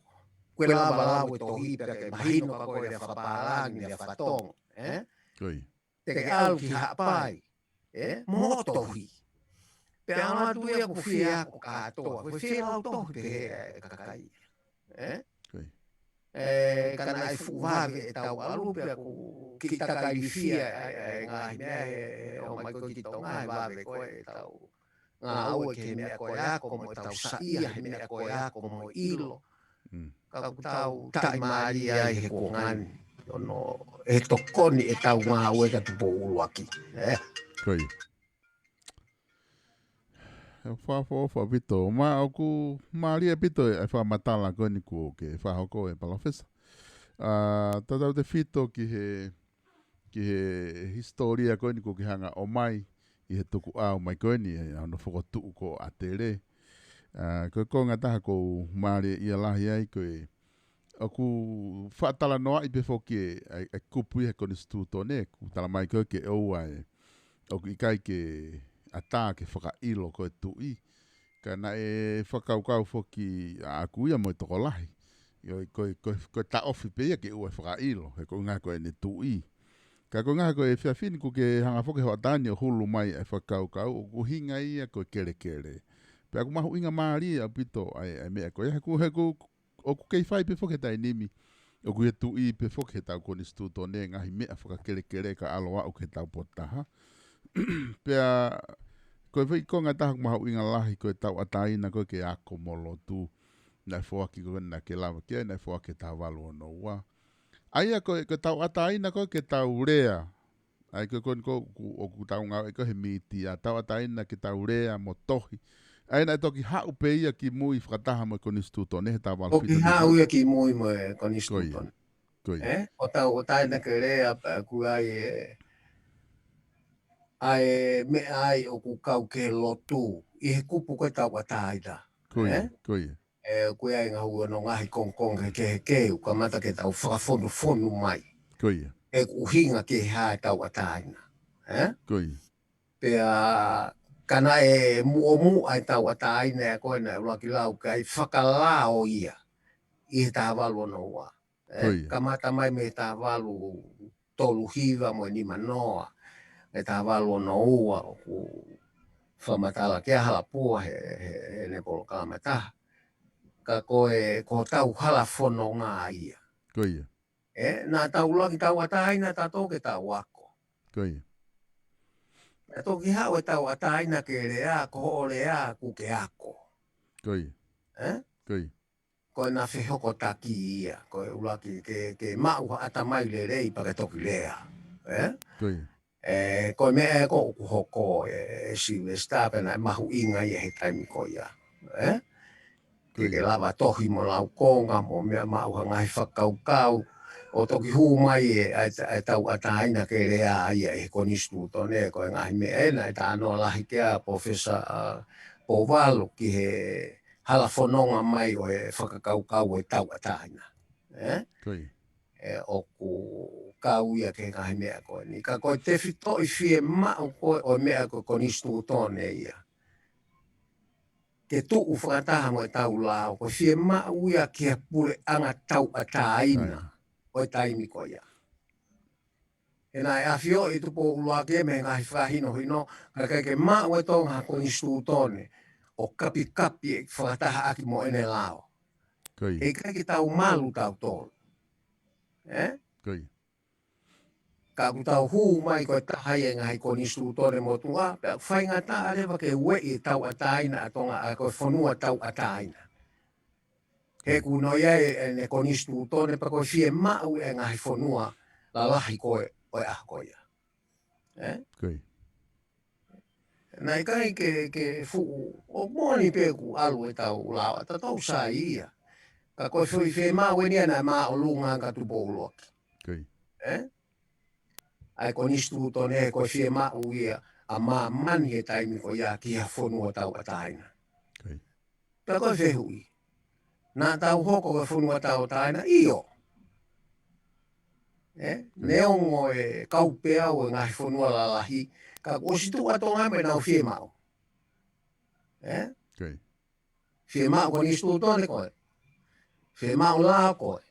Ko e lava lau e tohi pea ke mahino ka ko e lea fakapālangi, lea fakatonga, ē? Te ke ʻalu ki Haʻapai, ē, mo hoʻo tohi. Pea ʻalu atu ia ʻoku fie ako kātoa, ko e fie lautohi pē ʻe he kakai, ē? Ē, ka naʻe fuʻu vave ʻetau ʻalu pea ʻoku kiʻi takailifia ʻa e, ʻa e ngaahi meʻa he, he ʻomai ko ē ki Tonga, he vave ko ē ʻetau ngāue ki he meʻa ko e ako mo ʻetau saiʻia he meʻa ko e ako mo e ʻilo. Ka ʻoku tau taʻimālie ai he kuonga ni, ʻo ne tokoni ʻetau ngāue ka tupu ʻuluaki. Ē? Ko ia. ʻOku fakaʻofoʻofa ʻaupito. Ma ʻoku mālie ʻaupito e fakamatala ko eni kuo ke fakahoko ʻe Palōfesa. ʻA, tautautefito ki he, ki he hisitōlia ko eni kuo ke hanga ʻo ʻomai ʻi he tukuʻau mai ko eni, ʻa hono fokotuʻu ko ʻAtele. ʻA, ko e konga taha ʻoku ou mālieʻia lahi ai ko e ʻoku fakatalanoaʻi pē foki ʻe, ʻa e, ʻa e kupu ʻi he konisitūtone, ʻoku talamai ko ē ke ʻoua ʻe, ʻoku ʻikai ke ʻatā ke fakaʻilo ko e tuʻi. Ka naʻe fakakaukau foki ʻaʻaku ia mo e tokolahi. ʻIo, ko e, ko e, ko e taʻofi pē ia ke ʻoua ʻe fakaʻilo, he ko e ʻuhinga ko ʻene tuʻi. Ka ko e ʻuhinga ko e efiafi ni kuo ke hanga foki hoʻatā ni ʻo hulu mai ʻa e fakakaukau, ʻoku ʻuhinga ia ko e kelekele. Pea ʻoku mahuʻinga mālie ʻaupito ʻa e, ʻa e meʻa ko ia, he ʻoku, he ʻoku ʻoku kei fai pē foki he taimi ni. ʻOku ʻi he tuʻi pē foki heʻetau konisitūtone e ngaahi meʻa fakakelekele ka ʻalu ʻo aʻu ki heʻetau potu taha. Pea, ko e foʻi konga taha ʻoku mahuʻinga lahi ko e tauʻatāina ko ē ke ako mo lotu. Naʻe foaki ko ē naʻa ke lave ki ai, naʻe foaki he taha valu ono ua. ʻA ia ko e, ko e tauʻatāina ko ē ke tau lea. ʻA ia ko e ko eni ko ʻoku, ʻoku tau ngāueʻaki ko ē he mītia, tauʻatāina ke tau lea mo tohi. ʻA ia naʻe toki haʻu pē ia ki mui fakataha mo e konisitūtone he taha valu fitu. Toki haʻu ia ki mui mo e konisitūtone. Ko ia. Ē? ʻO tauʻatāina ke lea pea ʻoku ʻi ai e, ʻa e meʻa ai ʻoku kau ki he lotu, ʻi he kupu ko e tauʻatāina. Ko ia, ē? Ko ia. ʻE, ʻoku ʻi ai e ngaahi ʻū ʻo e ngaahi kongokonga kehekehe, ʻoku kamata ke tau fakafonufonu mai. Ko ia. ʻE ʻoku ʻuhinga ki he hā e tauʻatāina. Ē? Ko ia. Pea ka naʻe muʻomuʻa e tauʻatāina ʻa ko ē naʻe ʻuluaki lau ki ai fakalao ia ʻi he taha valu ono ua. Ē, ko ia. Kamata mai mei he taha valu tolu hiva mo e nima noa, e taha valu ono ua ʻoku fakamatala ki ai Halapua he, he, he ʻene polokalama ʻe taha. Ka ko e, ko hotau hala fononga ia. Ko ia. Ē, naʻa tau ʻuluaki tauʻatāina tautolu ke tau ako. Ko ia. Naʻe toki haʻu e tauʻatāina ke lea, ko hoʻo lea ʻoku ke ako. Ko ia. Ē? Ko ia. Ko ʻena fehokotaki ia, ko e ʻuluaki ke, ke maʻu ha ʻatamai lelei pea ke toki lea. Ē? Ko ia. Ē, ko e meʻa ē ko ē ʻoku hoko ē, ē Silivesitā pea naʻe mahuʻinga ia he taimi ko ia. Ē? Ko ia. Ke, ke lava tohi mo laukonga mo meʻa maʻu ha ngaahi fakakaukau. ʻO toki hū mai e, ʻa e, ʻa e tauʻatāina ke lea ia ʻi he konisitūtone, ko e ngaahi meʻa ē naʻe talanoa lahi ki ai ʻa Professor, ʻa, Pouvalu ki he hala fononga mai ʻo e fakakaukau ʻo e tauʻatāina. Ē? Ko ia. Ē, ʻoku kau ia ki he ngaahi meʻa ko eni. Ka ko e tefitoʻi fiemaʻu ko ē ʻo e meʻa ko e konisitūtone ia. Ke tuʻu fakataha mo ʻetau lao, ko e fiemaʻu ia ki he puleʻanga tauʻatāina. Ai. ʻO e taimi ko ia. He naʻe ʻafioʻi ʻe Tupou ʻUluaki mei he ngaahi fakahinohino, ka ʻikai ke maʻu ʻe Tonga ha konisitūtone ʻo kapikapi ʻe fakatahaʻaki mo ʻene lao. Ko ia. He ʻikai ke tau malu tautolu. Ē? Ko ia. Ka ʻoku tau hū mai ko e taha ia e ngaahi konisitūtone motuʻa, pea faingataʻa leva ke ueʻi e tauʻatāina ʻa Tonga, ʻa ko e fonua tauʻatāina. He ʻoku ʻi ai e, ʻene konisitūtone pea ko e fiemaʻu e ngaahi fonua lalahi ko ē ʻo e ʻaho ko ia. Ē? Ko ia. Naʻe ʻikai ke, ke fuʻu, ʻo moʻoni pē ʻoku ʻalu ʻetau lao, ʻa tautolu sai ia. Ka ko e foʻi fiemaʻu eni ia naʻe māʻolunga ka Tupou ʻUluaki. Ko ia. Ē? ʻA e konisitūtone ko e fiemaʻu ia ʻa māmani he taimi ko ia ki ha fonua tauʻatāina. Ko ia. Pea ko e fehuʻi. Naʻa tau hoko ko e fonua tauʻatāina, ʻio. ʻE? Neongo e kaupeau e ngaahi fonua lalahi, ka kuo ʻosi tuʻu ʻa Tonga mo ʻenau fiemaʻu. ʻE? Fiemaʻu konisitūtone koe. Fiemaʻu lao koe.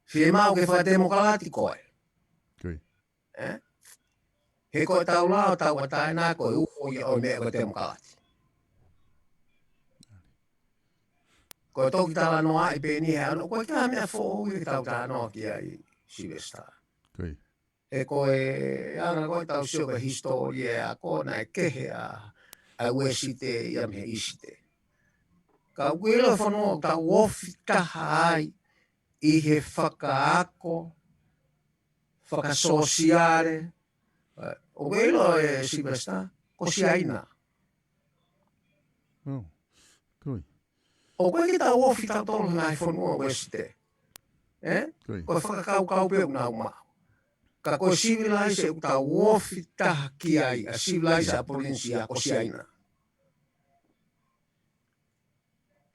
Fiemaʻu ke fakatemokalati koe. ʻE? He ko ʻetau lao tauʻatāina ko e uho ia ʻo e meʻa ko e temokalati. Ko e toki talanoaʻi pē eni he ʻaho ni, ko e kiʻi meʻa foʻou ia ke tau talanoa ki ai, Silivesitā. He ko e anga ko ē ʻetau sio ki he hisitōlia ʻa ia ko ē naʻe kehe ʻa, ʻa Uēsite ia mei he ʻIsite. Ka ʻoku ʻilo e fonua ʻoku tau ofi taha ai ʻi he fakaako, fakasōsiale. ʻOku ʻilo ʻe Silivesitā, ko Siaina. ʻOku ʻikai ke tau ofi tautolu he ngaahi fonua Uēsite. ʻE? Ko e fakakaukau pē ʻoku nau maʻu. Ka ko e sivilaise ʻoku tau ofi taha ki ai, ʻa e sivilaise ʻa Polinisia ko Siaina.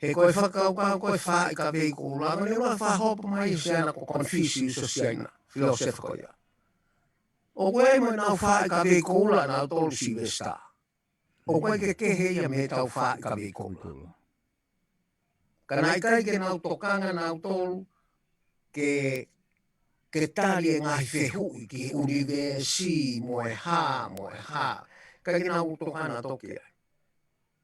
He ko e fakakaukau ko e faaʻi kavei koula, ʻa ia naʻe ʻuluaki fakahopo mai ʻe Siaina ko Konifisiusi ʻo Siaina, filōsefa ko ia. ʻOku ʻi ai mo ʻenau faaʻi kavei koula nautolu Silivesitā. ʻOku ʻikai ke kehe ia mei heʻetau faaʻi kavei koula. Ka naʻe ʻikai ke nau tokanga nautolu ke, ke tali e ngaahi fehuʻi ki he ʻunivēsi mo e hā, mo e hā. ʻIkai ke nau tokanga nautolu ki ai.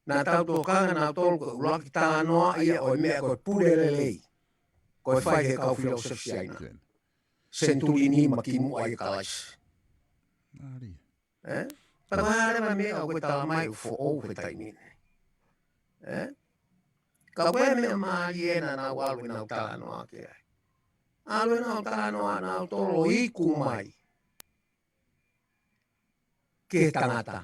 Naʻa tau tokanga nautolu ko e ʻuluaki talanoa ia ʻo e meʻa ko e pule lelei. Ko e fai he kau filōsefa Siaina. Senituli nima kimuʻa ʻia Kalaisi. ʻE? Ka ko e hā leva e meʻa ʻoku ke tala mai ʻoku foʻou he taimi ni. ʻE? Ka ko e meʻa mālie naʻa nau ʻalu ʻenau talanoa ki ai. ʻAlu ʻenau talanoa nautolu ʻo iku mai ki he tangata.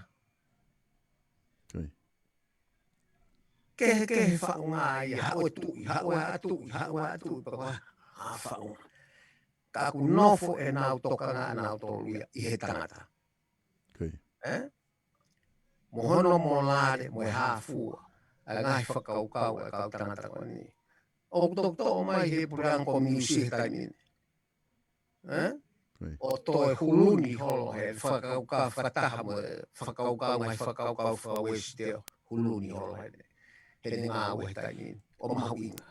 Kehekehe faʻunga ia, haʻu e tuʻi, haʻu e tuʻi, haʻu e tuʻi, pea ko e hā faʻunga. Ka ʻoku nofo ʻenau tokanga nautolu ia ʻi he tangata. ʻE? Mo hono molale, mo e hā fua ʻa e ngaahi fakakaukau ʻa e kau tangata ko eni. ʻOku toki toʻo mai he puleʻanga kominiusi he taimi ni. ʻE? ʻO toe huluni holo he fakakaukau fakataha mo e fakakaukau ngaahi fakakaukau faka-Uēsite ʻo huluni holo he, he ngāue he taimi ni. ʻO mahuʻinga.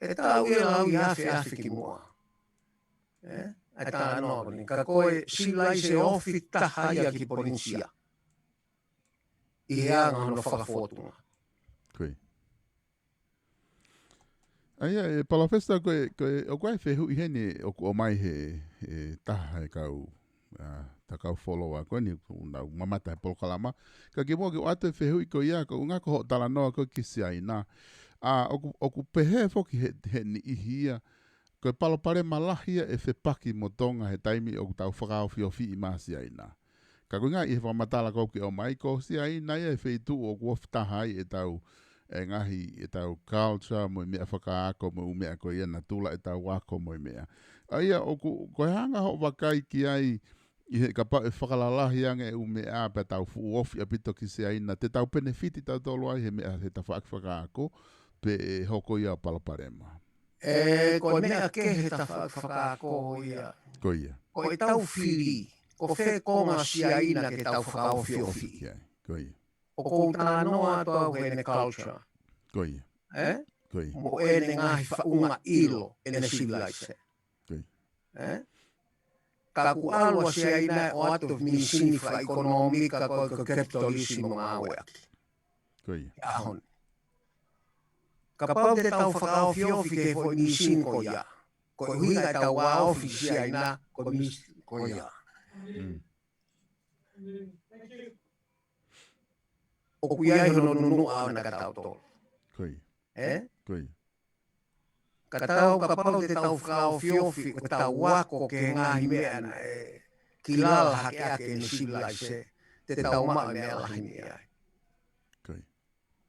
ʻE tau ia lau ia afe afe kimuʻa. ʻE? ʻA e talanoa ko eni. Ka ko e sivilaise ofi taha ia ki Polinisia. ʻI he anga hono fakafōtunga. ʻA ia, ʻe Palōfesa, ko e, ko e, ʻoku ʻi ai e fehuʻi heni ʻoku ʻomai he, he taha e kau, ʻa, ta kau foloa ko eni, ʻoku nau mamata he polokalama. Ka kimuʻa ke u ʻoatu e fehuʻi ko ia, ko e ʻuhinga ko hoʻo talanoa ko ē ki Siaina. ʻA, ʻoku, ʻoku pehē foki he, he niʻihi ia, ko e palopalema lahi ia ʻe fepaki mo Tonga he taimi ʻoku tau fakaofiofiʻi mai ʻa Siaina. Ka ko e ʻuhinga ʻi he fakamatala ko ē ʻoku ke ʻomai, ko Siaina ia e feituʻu ʻoku ofi taha ai ʻetau, e ngaahi, ʻetau culture mo e meʻa fakaako mo e ʻū meʻa ko ia, natula ʻetau ako mo e meʻa. ʻA ia ʻoku, ko e hā hoʻo vakai ki ai ʻi he kapau ʻe fakalalahi ange e ʻū meʻa pea tau fuʻu ofi ʻaupito ki Siaina, te tau penefiti tautolu ai he meʻa he tafaʻaki fakaako, pe ʻe hoko ia ʻo palopalema. ʻE, ko e meʻa kehe he tafaʻaki fakaako ia. Ko ia. Ko ʻetau fili, ko fē konga Siaina ke tau fakaofiofi. Ko ia. ʻOku ou talanoa atu au heʻene culture. Ko ia. ʻE? Ko ia. Mo ʻene ngaahi faʻunga ʻilo, ʻene sivilaise. Ko ia. ʻE? Ka ʻoku ʻalu ʻa Siaina ʻo ʻoatu e misini fakaʻekonōmika ko e, ko e capitalism mo e ngāueʻaki. Ko ia. He ʻaho ni. Kapau te tau fakaofiofi ki he foʻi misini ko ia. Ko e ʻuhinga ʻetau ofi Siaina, ko e misini ko ia. ʻOku ʻi ai hono nunuʻa ʻona kia tautolu. Ko ia. ʻE? Ko ia. Ka tau, kapau te tau fakaofiofi, ʻo tau ako ki he ngaahi meʻa naʻe kilala hake ʻaki ʻene sivilaise, te tau maʻu e meʻa lahi mei ai. Ko ia.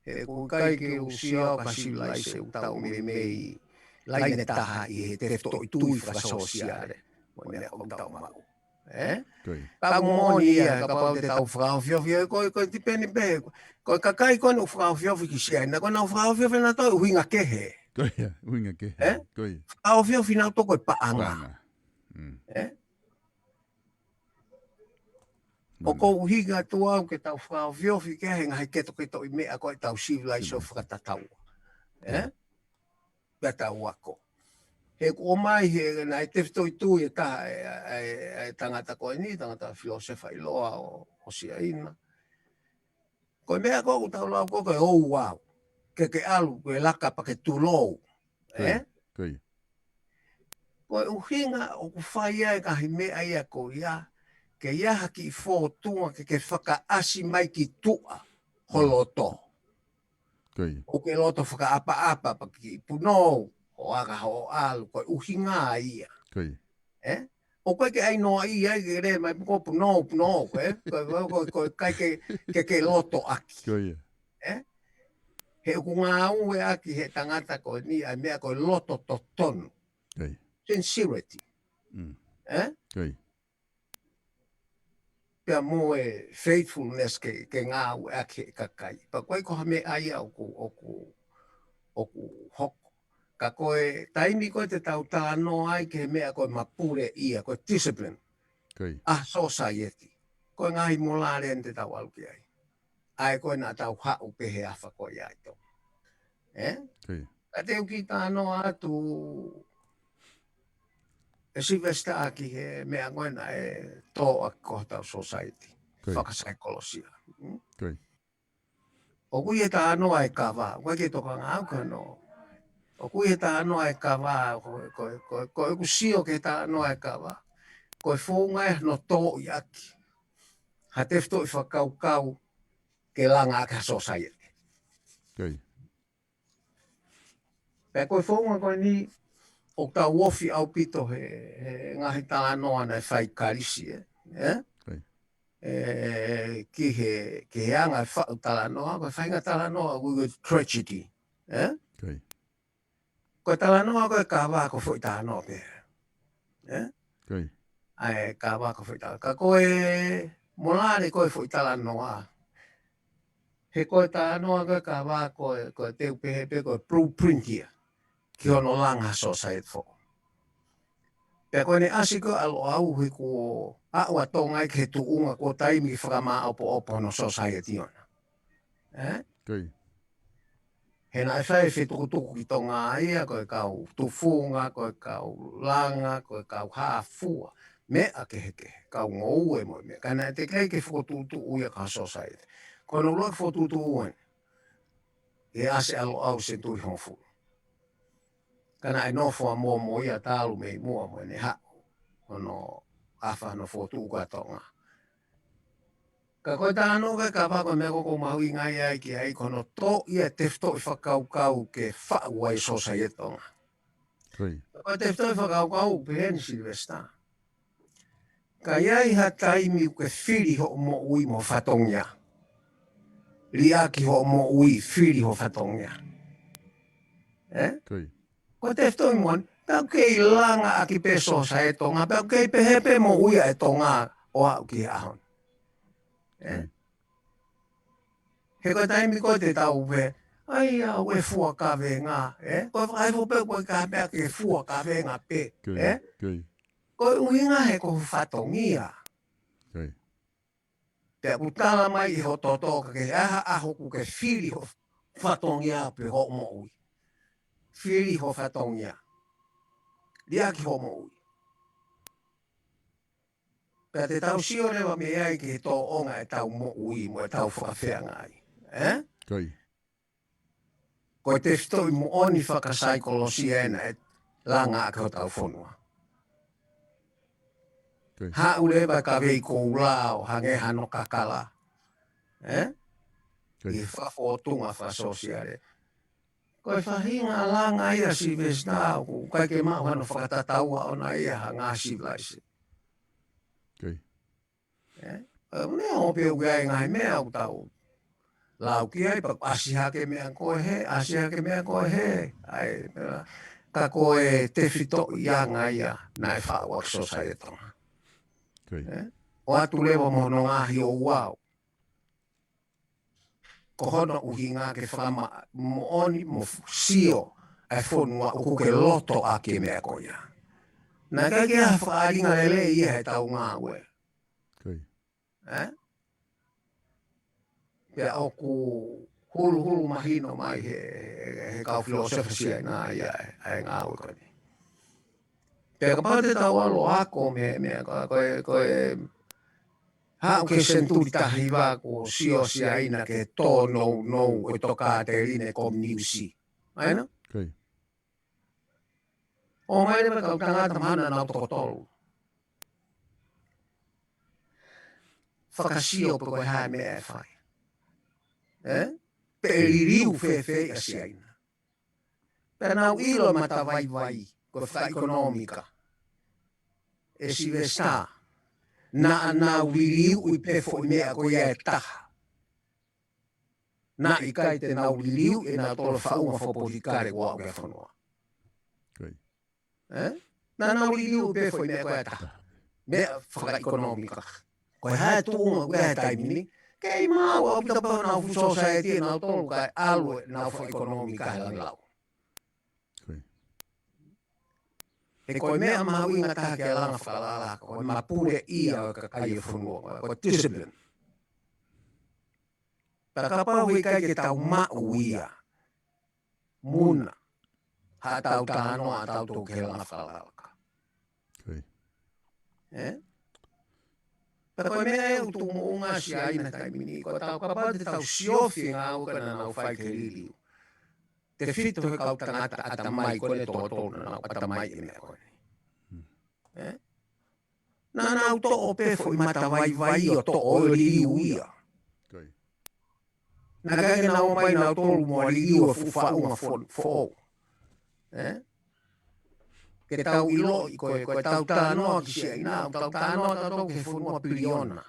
He ʻoku ʻikai ke u sio au ki ha sivilaise ʻoku tau meimei laine taha ʻi he tefitoʻi tui fakasōsiale. Mo e meʻa ʻoku tau maʻu. ʻE? Ko ia. Ka ʻoku moʻoni ia, kapau te tau fakaofiofi, ko e, ko e tipeni pē, ko e kakai ko eni ʻoku fakaofiofi ki Siaina, ko ʻenau fakaofiofi nautolu ʻuhinga kehe. Ko ia, ʻuhinga kehe. ʻE? Ko ia. Fakaofiofi nautolu ko e paʻanga. Paʻanga. Mm. Eh? ʻOku ou ʻuhinga atu au ke tau fakaofiofi ki he ngaahi ketoketoʻi meʻa ko ē ʻetau sivilaise ʻo fakatatau. Eh? Pea tau ako. He kuo ʻomai he naʻe tefitoʻi tui e taha e, e, e, e tangata ko eni, tangata filōsefa ʻiloa ʻo, ʻo Siaina. Ko e meʻa ko ē ʻoku tau lau ko ē ko e ouau. Ke ke ʻalu, ke laka pea ke tulou. Eh? Ko e ʻuhinga ʻoku fai ai e ngaahi meʻa ia ko ia, ke ʻi ai ha kiʻi fōtunga ke ke fakaʻasi mai ki tuʻa ho loto. ʻOku ke loto fakaʻapaʻapa pea ke kiʻi punou, ʻo aka hoʻo ʻalu, ko e ʻuhinga ia. Eh? ʻOku ʻikai ke ʻai noa ia, ke lele mai ko e punou, punou, eh? Ko, ko, ko, ko e ʻikai ke, ke, ke loto ʻaki. Eh? He ʻoku ngāueʻaki he tangata ko eni ʻa e meʻa ko e loto totonu. Sincerity. Eh? Pea mo e faithfulness ke, ke ngāueʻaki he kakai. Pea ko e ko ha meʻa ia ʻoku, ʻoku, ʻoku hoko. Ka ko e taimi ko ē te tau talanoa ai ki he meʻa ko e mapule ia, ko e discipline. ʻA society. Ko e ngaahi molale eni te tau ʻalu ki ai. ʻA ē ko ē naʻa tau haʻu pē he afa ko ia ʻi Tonga. Eh? Ka te u kiʻi talanoa atu ʻe Sylvester ʻaki he meʻa ko ē naʻe tō ʻaki ko hotau society. Fakasaikolosia. Hmm? ʻOku ʻi he talanoa e kava, ʻoku ʻikai ke tokanga au ki hano. ʻOku ʻi he talanoa e kava, ko, ko, ko, ko ʻeku sio ki he talanoa e kava. Ko e founga ē hano tōʻi ʻaki ha tefitoʻi fakakaukau ke langa ʻaki ha society. Pea ko e founga ko eni ʻoku tau ofi ʻaupito he, he ngaahi talanoa naʻe fai Kalisi, eh? Eh? Eh, ki he, ki he anga e faʻu talanoa, ko e faʻahinga talanoa ʻoku ui ko e tragedy, eh? Ko e talanoa ko e kava ko e foʻi talanoa pē. Eh? ʻA e kava ko e foʻi talanoa. Ka ko e molale ko e foʻi talanoa. He ko e talanoa ko e kava ko e, ko e te u pehē pē ko e blueprint ia. Ki hono langa society foʻou. Pea ko ʻene ʻasi ko ē ʻa Loʻau he kuo aʻu ʻa Tonga ia ki he tuʻunga ko e taimi ke fakamāʻopoʻopo hono society ʻona. Eh? He naʻe fai e fetukutuku ki Tonga ia, ko e kau tufunga, ko e kau langa, ko e kau hāfua, meʻa kehekehe, kau ngoue mo e meʻa. Ka naʻe teʻeki ai ke fokotuʻutuʻu ia ko ha society. Ko hono ʻuluaki fokotuʻutuʻu eni, ʻi he ʻasi ʻa Loʻau senituli hongofulu. Ka naʻe nofo ʻa Momo ia talu mei muʻa mo ʻene haʻu hono afa hono fokotuʻu ko ē ʻa Tonga. Ka ko e talanoa ko e kava ko e meʻa ʻoku ou mahuʻingaʻia ai ki ai ko hono tōʻi ʻa e tefitoʻi fakakaukau ke faʻu ai e society ʻo Tonga. Ko e tefitoʻi fakakaukau pehē ni Sylvester. Ka ʻi ai ha taimi ʻoku ke fili hoʻo moʻui mo e fatongia. Liʻaki hoʻo moʻui fili ho fatongia. Eh? Ko e tefitoʻi moʻoni, pea ʻoku kei langa ʻaki pē society ʻo Tonga, pea ʻoku kei pehē pē moʻui ʻa e Tonga ʻo aʻu ki he ʻaho ni. Eh? He ko e taimi ko ē te tau pehē, ʻai au e fua kavenga, eh? Ko e fakaifo pē ko e ka pea ke fua kavenga pē, eh? Ko e ʻuhinga he ko ho fatongia. Pea ʻoku tala mai ʻi ho toto ka ke aha ʻaho ʻoku ke fili ho fatongia pe hoʻo moʻui. Fili ho fatongia. Liʻaki hoʻo moʻui. Pea te tau sio leva mei ai ki he tōʻonga ʻetau moʻui mo ʻetau fakafeangai. Eh? Ko e tefitoʻi moʻoni fakasaikolosia ena ʻe langa ʻaki hotau fonua. Haʻu leva e kavei koula ʻo hangē hano kakala. Eh? ʻI he fakafōtunga fakasōsiale. Ko e faʻahinga langa ia Sylvester ʻoku ʻikai ke maʻu hano fakatataua ʻona ia ha ngaahi sivilaise. Eh? Eh, meʻa ʻo pē ʻoku ʻi ai ngaahi meʻa ʻoku tau lau ki ai, pea ʻasi hake meʻa ko ē hē, ʻasi hake meʻa ko ē hē. ʻAi, meʻa, ka ko e tefitoʻi anga ia naʻe faʻu ʻaki society ʻo Tonga. Eh? ʻOatu leva mo hono ngaahi ouau. Ko hono ʻuhinga ke fakamaʻa, moʻoni mo f-, sio ʻa e fonua ʻoku ke loto ʻaki e meʻa ko ia. Naʻe ʻikai ke ʻi ai ha fakaʻalinga lelei ia he taungāue. Ko ia. Ē? Pea ʻoku huluhulu mahino mai he, he, he kau filōsefa Siaina ia ʻa e, ʻa e ngāue ko eni. Pea kapau te tau ʻalu ʻo ako mei, mei, ko, ko e, ko e, haʻu ki he senituli taha hiva kuo sio Siaina ki he tōnounou ʻo e tokāteline kominiusi. ʻAi nā? Ko ia. ʻOmai leva e kau tangata mahalo naʻa nau toko tolu. Fakasio pe ko e hā e meʻa ʻe fai. Ē? Pe ʻe liliu fēfē ʻa Siaina. Pea nau ʻilo e matavaivai, ko e fakaʻekonōmika. ʻE Sivesitā, naʻa nau liliuʻi pē foʻi meʻa ko ia ʻe taha. Naʻe ʻikai te nau liliuʻi ʻe nautolu e faʻunga fakapolitikale kuo aʻu ki he fonua. Ko ia. Ē? Naʻa nau liliuʻi pē foʻi meʻa ko ia ʻe taha. Meʻa fakaʻekonōmika. Ko e hā e tuʻunga ko ia he taimi ni, kei maʻu ʻaupito pē honau fuʻu sōsaieti ʻe nautolu kae ʻalu ʻenau fakaʻekonōmika he langilau. Ko ia. He ko e meʻa mahuʻinga taha ke langa fakalakalaka, ko e mapuleʻia ʻo e kakai ʻo e fonua, ko e discipline. Pea kapau he ʻikai ke tau maʻu ia, muna haʻatau talanoa ʻatautolu ki he langa fakalakalaka. Ko ia. Ē? Pea ko e meʻa ʻoku tuʻu moʻunga Siaina he taimi ni, ko ʻetau kapau te tau siofi e ngāue ko ē naʻa nau fai ke liliu, tefito he kau tangata ʻatamai ko eni ʻe toko tolu naʻa nau ʻatamai e meʻa ko eni. Hmm. Ē? Naʻa nau toʻo pē foʻi matavaivai ʻo toʻo ʻo liliu ia. Ko ia. Naʻe ʻikai ke nau ō mai nautolu mo liliu e fuʻu faʻunga fo-, foʻou. Ē? Ke tau ʻiloʻi ko e, ko ʻetau talanoa ki Siaina, ʻoku tau talanoa tautolu ki he fonua piliona.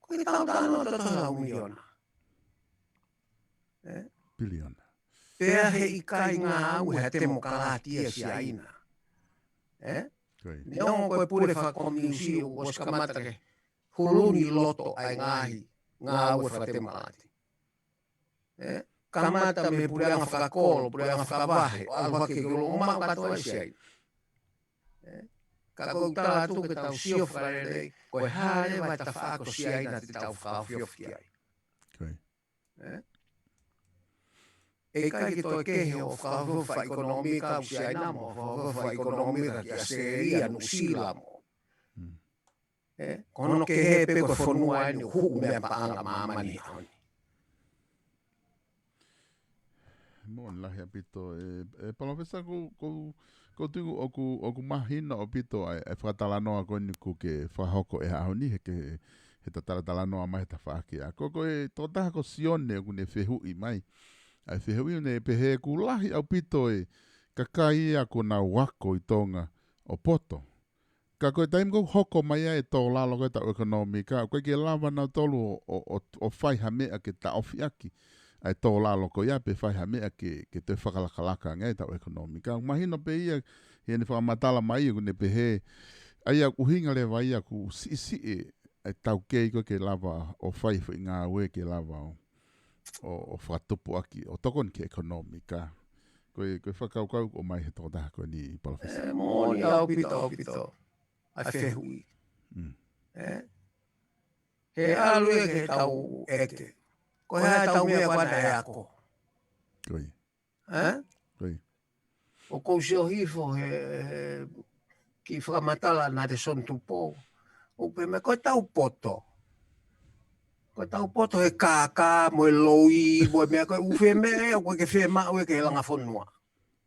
Ko ʻetau talanoa tautolu lau miliona. Ē? Piliona. Pea he ʻikai ngāue ha temokalati ʻa Siaina. Ē? Ko ia. Neongo ko e pule fakakominiusi ʻoku ʻosi kamata ke huluni loto ʻa e ngaahi ngāue fakatemokalati. Ē? Kamata mei he puleʻanga fakakolo, puleʻanga fakavahe, ʻo ʻalu hake ki he ʻulu ʻo maʻu kātoa ʻe Siaina. Ē? Ka ko ʻeku tala atu ke tau sio fakalelei, ko e hā leva e tafaʻaki ʻo Siaina te tau fakaofiofi ki ai. Ko ia. Ē? ʻE ʻikai ke toe kehe hoʻo fakaofiofi fakaʻekonōmika ʻo Siaina mo hoʻo fakaofiofi fakaʻekonōmika ki ʻAositelēlia, Nuʻusila mo. Mm. Ē? Ko hono kehe pē ko e fonua eni ʻoku huʻu meʻa paʻanga ʻa māmani he ʻaho ni. Moʻoni lahi ʻaupito, ē, ē, Palōfesa, ko, ko, ko tuku ʻoku, ʻoku mahino ʻaupito ʻa e, ʻa e fakatalanoa ko eni ʻoku ke fakahoko he ʻaho ni, he ke, he ta talatalanoa mai he tafaʻaki ako. Ko e tokotaha ko Sione ʻoku ne fehuʻi mai. ʻA e fehuʻi ne pehē ʻoku lahi ʻaupito e kakai ia ʻoku nau ako ʻi Tonga ʻo poto. Ka ko e taimi ʻoku hoko mai ai e tō lalo ko ē ʻetau ʻekonōmika, ʻoku ʻikai ke lava nautolu ʻo, ʻo, ʻo, ʻo fai ha meʻa ke taʻofi ʻaki ʻa e tō lalo ko ia pe fai ha meʻa ke, ke toe fakalakalaka ange ai ʻetau ʻekonōmika. Mahino pē ia, heʻene fakamatala mai ʻoku ne pehē, ʻa ia ʻuhinga leva ia ʻoku siʻisiʻi ʻa e taukei ko ē ke lava ʻo fai foʻi ngāue ke lava ʻo, ʻo, ʻo fakatupu ʻaki, ʻo tokoni ki he ʻekonōmika. Ko e, ko e fakakaukau ʻoku ʻomai he tokotaha ko eni, Palōfesa. Ē, moʻoni ʻaupito, ʻaupito. ʻA e fehuʻi. Mm. Ē? He ʻalu ia ke tau ʻeke. Ko e hā ʻetau meʻa ko ē naʻe ako. Ko ia. Ē? Ko ia. ʻOku ou sio hifo he, he kiʻi fakamatala ʻa Nathan Tupou. ʻOku pehē mai ko ʻetau poto. Ko ʻetau poto he kākā, mo e loi, mo e meʻa ko ē ʻoku fiemaʻu, ʻoku ʻikai ke fiemaʻu ia ke langa fonua.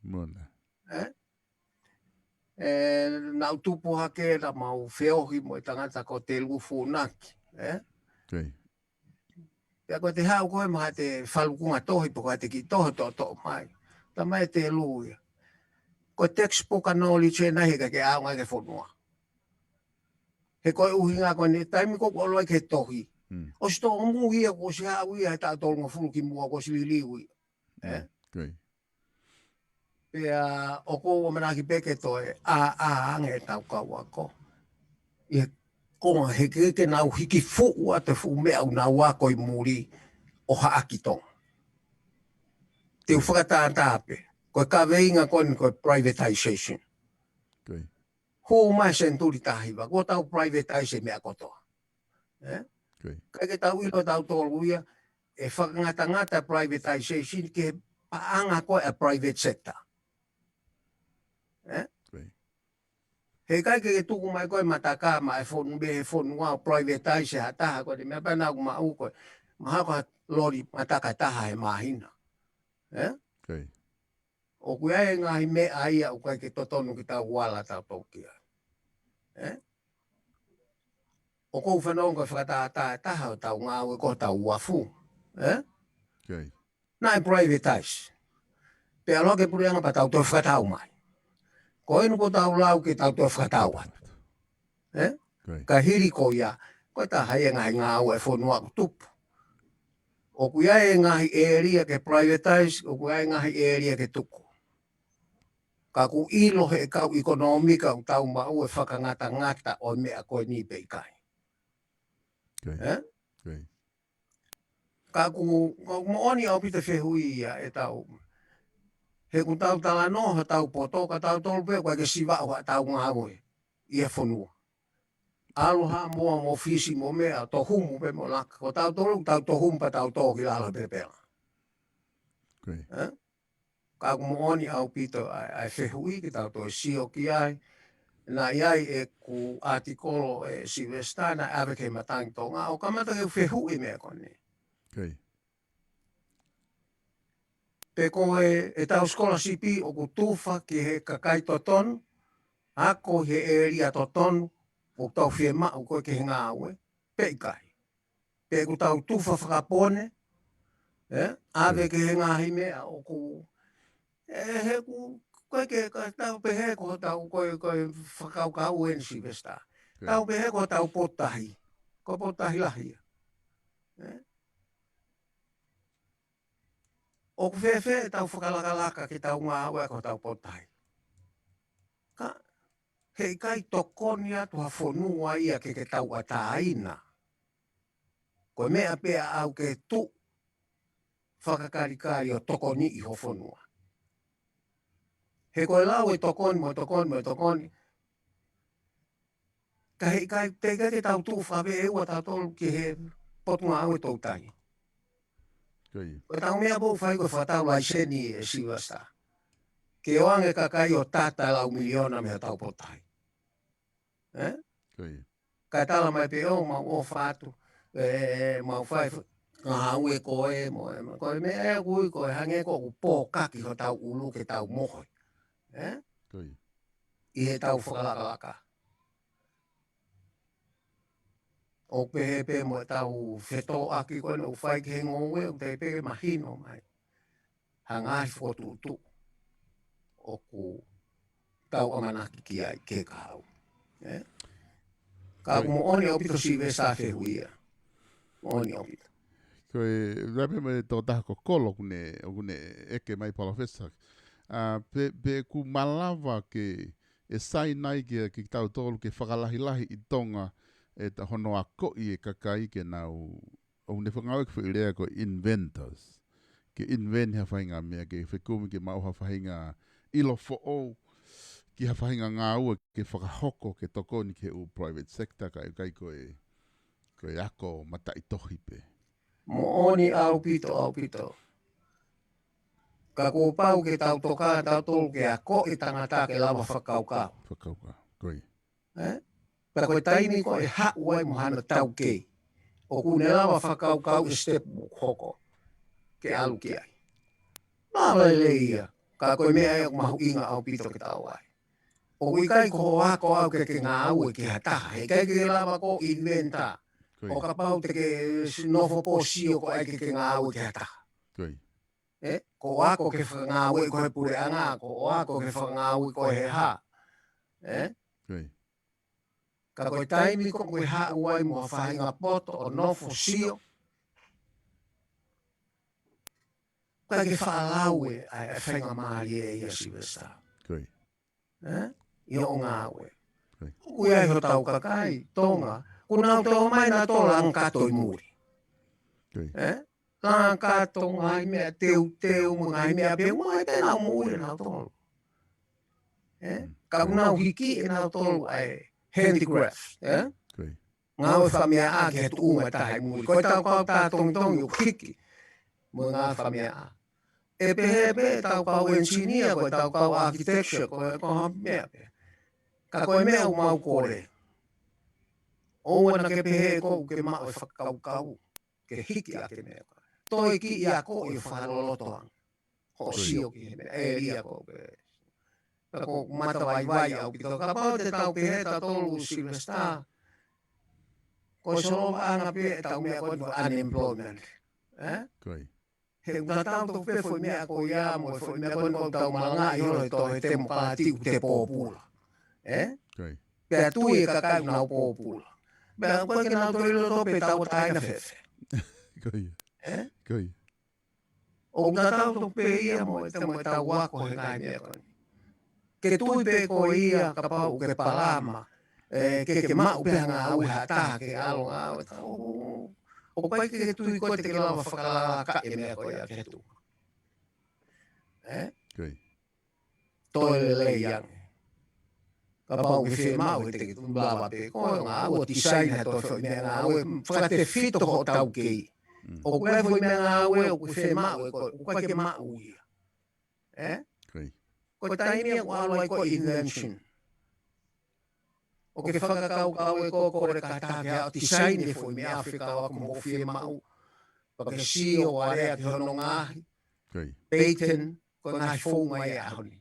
Moʻoni. Ē? Ē, naʻa ku tupu hake naʻa mau feohi mo e tangata ko Telu Funaki. Ē? Ko ia. Pea ko ʻete haʻu ko ē mo haʻate falukunga tohi pe ko haʻate kiʻi tohi toʻotoʻo mai. Talamai ʻe Telu ia, ko e textbook ʻa knowledge ʻena he ʻikai ke ʻaonga ki he fonua. He ko e ʻuhinga ko eni taimi ko ē ʻoku ʻalu ai ki he tohi. Mm. ʻOsi tōmui ia, kuo ʻosi haʻu ia he taʻu tolungofulu kimuʻa kuo ʻosi liliu ia. Ē? Mm. Ko ia. Pea ʻoku ou ʻamanaki pē ke toe ʻā, ʻā ange ʻetau kau ako. ʻI he konga he ʻikai ke nau hiki fuʻu ʻa e fuʻu meʻa ʻoku nau ako ʻi muli ʻo haʻaki Tonga. Te u fakatātā pē. Ko e kaveinga ko eni ko e privatization. Ko ia. Hū mai senituli taha hiva, kuo tau privatize e meʻa kotoa. Ē? ʻIkai ke tau ʻilo tautolu ia, ʻe fakangatangata privatization ki he paʻanga ko ē ʻa e private sector. Ē? He ʻikai ke tuku mai ko ē matakā maʻa e fonu-, mei he fonua ʻo privatize ha taha ko ē, meʻa pē naʻa ku maʻu ko ē, mahalo ko ha loli mataka ʻe taha he māhina. Ē? ʻOku ʻi ai e ngaahi meʻa ia ʻoku ʻikai ke totonu ke tau ala tautolu ki ai. Ē? ʻOku ou fanongo ko e fakatātā ʻe taha ʻo ʻetau ngāue ko ʻetau uafu. Ē? Naʻe privatize. Pea ʻalu hake e puleʻanga pea tau toe fakatau mai. Ko eni kuo tau lau ke tau toe fakatau atu. Ē? Ka hili ko ia, ko e taha ia e ngaahi ngāue ʻa e fonua ʻoku tupu. ʻOku ʻi ai e ngaahi ʻēlia ke privatize, ʻoku ʻi ai e ngaahi ʻēlia ke tuku. Ka ʻoku ʻilo ʻe he kau ʻekonōmika ʻoku tau maʻu e fakangatangata ʻo e meʻa ko eni pe ʻikai. Ē? Ka ʻoku, ʻoku moʻoni ʻaupito e fehuʻi ia ʻetau. He ʻoku tau talanoa hotau poto, ka tautolu pē ʻoku ʻikai ke siva ʻo haʻatau ngāue ʻi he fonua. ʻAlu Haʻamoa mo Fisi mo meʻa, tohumu pē mo laka. Ko tautolu, tau tohumu pea tau tō ki lalo he pelepela. Ē? Ka ʻoku moʻoni ʻaupito ʻa e, ʻa e fehuʻi ke tau toe sio ki ai. Naʻe ʻi ai ʻeku ʻātikolo ē Sylvester naʻe ʻave ki he Matangi Tonga, ʻo kamata ke fehuʻi meʻa ko eni. Pe ko e, ʻetau scholarship ʻoku tufa ki he kakai totonu, ako he ʻēlia totonu, ʻoku tau fiemaʻu ko ē ki he ngāue, pe ʻikai. Pe ʻoku tau tufa fakapone, ē, ʻave ki he ngaahi meʻa ʻoku, ē, he ʻoku, ko e ke, ka tau pehē ko hotau, ko e, ko e fakakaukau eni Sylvester. Tau pehē ko hotau potu tahi, ko e potu tahi lahi ia. Ē? ʻOku fēfē ʻetau fakalakalaka ke tau ngāue ko hotau potu tahi. Ka, he ʻikai tokoni atu ha fonua ia ke, ke tauʻatāina. Ko e meʻa pē ʻaʻau ke tuʻu fakakalikali ʻo tokoniʻi ho fonua. He ko e lau e tokoni, mo e tokoni, mo e tokoni. Ka he ʻikai, teʻeki ke tau tuʻu fakaveʻe ua tautolu ki he potungāue toutai. Ko ʻetau meʻa ʻoku fai ko e fakatau laiseni ē Sylvester. Ke ʻoange kakai ʻo tata lau miliona mei hotau potu tahi. Ē? Ka tala mai pē ʻo mau ʻofa atu. Ē, mau fai f-, ngāue ko ē, mo e, ko e meʻa ē ʻoku ui ko e hangē ko ʻoku pōkaki hotau ʻulu ke tau mohe. Ē? ʻI heʻetau fakalakalaka. ʻO pehē pē mo ʻetau fetōʻaki ko ē ʻoku fai ki he ngoue, ʻoku teʻeki pē ke mahino mai. Ha ngaahi fokotuʻutuʻu ʻoku tau ʻamanaki ki ai ke kahaʻu. Ē? Ka ʻoku moʻoni ʻaupito Sylvester fehuʻi ia. Moʻoni ʻaupito. Ko e, ʻoku ʻi ai pē mo e tokotaha ko Kolo ʻoku ne, ʻoku ne ʻeke mai Palōfesa. ʻA, pe, pe ʻoku malava ke, ʻe sai nai ke, ke tautolu ke fakalahilahi ʻi Tonga ʻeta hono akoʻi e kakai ke nau, ʻoku ne fakangāueʻaki e foʻi lea ko e inventors. Ke invent ha faʻahinga meʻa ke fekumi ke maʻu ha faʻahinga ʻilo foʻou ki ha faʻahinga ngāue ke fakahoko ke tokoni ki he ʻū private sector kae ʻikai ko e, ko e ako mataʻitohi pē. Moʻoni ʻaupito, ʻaupito. Ka kuo pau ke tau toka tautolu ke akoʻi e tangata ke lava fakakaukau. Fakakaukau, ko ia. Ē? Pea ko e taimi ko ē ʻe haʻu ai mo hano taukei. ʻOku ne lava fakakaukau e step ʻoku hoko. Ke ʻalu ki ai. Mālō e lea ia. Ka ko e meʻa ia ʻoku mahuʻinga ʻaupito ke tau ʻai. ʻOku ʻikai ko hoʻo ako ʻaʻau ke ke ngāue ki ha taha. He ʻikai ke lava ko e inventa. Ko ia. ʻO kapau te ke s-, nofo pōsio ko ē ke ke ngāue ki ha taha. Ko ia. Ē? Ko e ako ke fakangāueʻi koe ʻe he puleʻanga, ko e ako ke fakangāueʻi koe ʻe he hā. Ē? Ko ia. Ka ko e taimi ko ē ʻoku ke haʻu ai mo ha faʻahinga poto ʻo nofo sio. ʻIkai ke faʻa lau e, ʻa e, ʻa e faingamālie ia Sylvester. Ko ia. Ē? ʻI hoʻo ngāue. Ko ia. ʻOku ʻi ai hotau kakai, Tonga. Kuo nau tō mai nautolu langa kato ʻi muli. Ko ia. Ē? Langa kato ngaahi meʻa teuteu, mo e ngaahi meʻa pehē, mo e pē nau moʻui nautolu. Ē? Mm. Ka ʻoku nau hiki ʻe nautolu ʻa e handicraft, ē? Ngāue fakameʻa ki he tuʻunga ʻe taha ʻi muli. Ko e tau kau tā tongitongi ʻoku hiki mo e ngāue fakameʻa. ʻE pehē pē tau kau engineer, ko e tau kau architecture, ko e ko ha meʻa pē. Ka ko e meʻa ʻoku mau kole. ʻOua naʻa ke pehē ʻoku ke maʻu e fakakaukau ke hiki ʻa e meʻa. Toe kiʻi ako ʻi fakaloloto ange hoʻo sio ki he meʻa, ʻēlia ko ē. Ka ko e matavaivai ʻaupito. Kapau te tau pehē tautolu Sylvester, ko e solovaʻanga pē ʻetau meʻa ko eni ko e unemployment. Ē? He ʻoku tatau tofu pē foʻi meʻa ko ia mo e foʻi meʻa ko eni ʻoku tau malangaʻi holo he tohi temokālati ʻoku te pōpula. Ē? Pea tui e kakai ʻoku nau pōpula. Pea ʻoku ʻikai ke nau toe ʻilo pe tau ʻai na fēfē. Ē? ʻOku tatau tofu pē ia mo e tau ako he ngaahi meʻa ko eni. Ke tui pē ko ia kapau ʻoku ke palama, ē, ke ke maʻu pē ha ngāue ha taha ke ʻalu ngāue. ʻOku ʻikai ke tui ko e te ke lava fakalaka e meʻa ko ia ki he tuʻa. Ē? Toe lelei ange. Kapau ʻoku ke fiemaʻu ʻe te ke tuʻu lava pē ko e ngāue, tisaini ha toe foʻi meʻa ngāue, fakatefito hoʻo taukei. ʻOku ʻi ai foʻi meʻa ngāue ʻoku ke fiemaʻu ʻe koe, ʻoku ʻikai ke maʻu ia. Ē? Ko e taimi ʻoku ʻalu ai ko e invention. ʻOku ke fakakaukau ʻe koe ko e kata ke ʻalu tisaini e foʻi meʻa fekauʻaki mo e fiemaʻu. Pea ke sio ʻo alea ki hono ngaahi. Patent, ko e ngaahi founga ia ʻaho ni.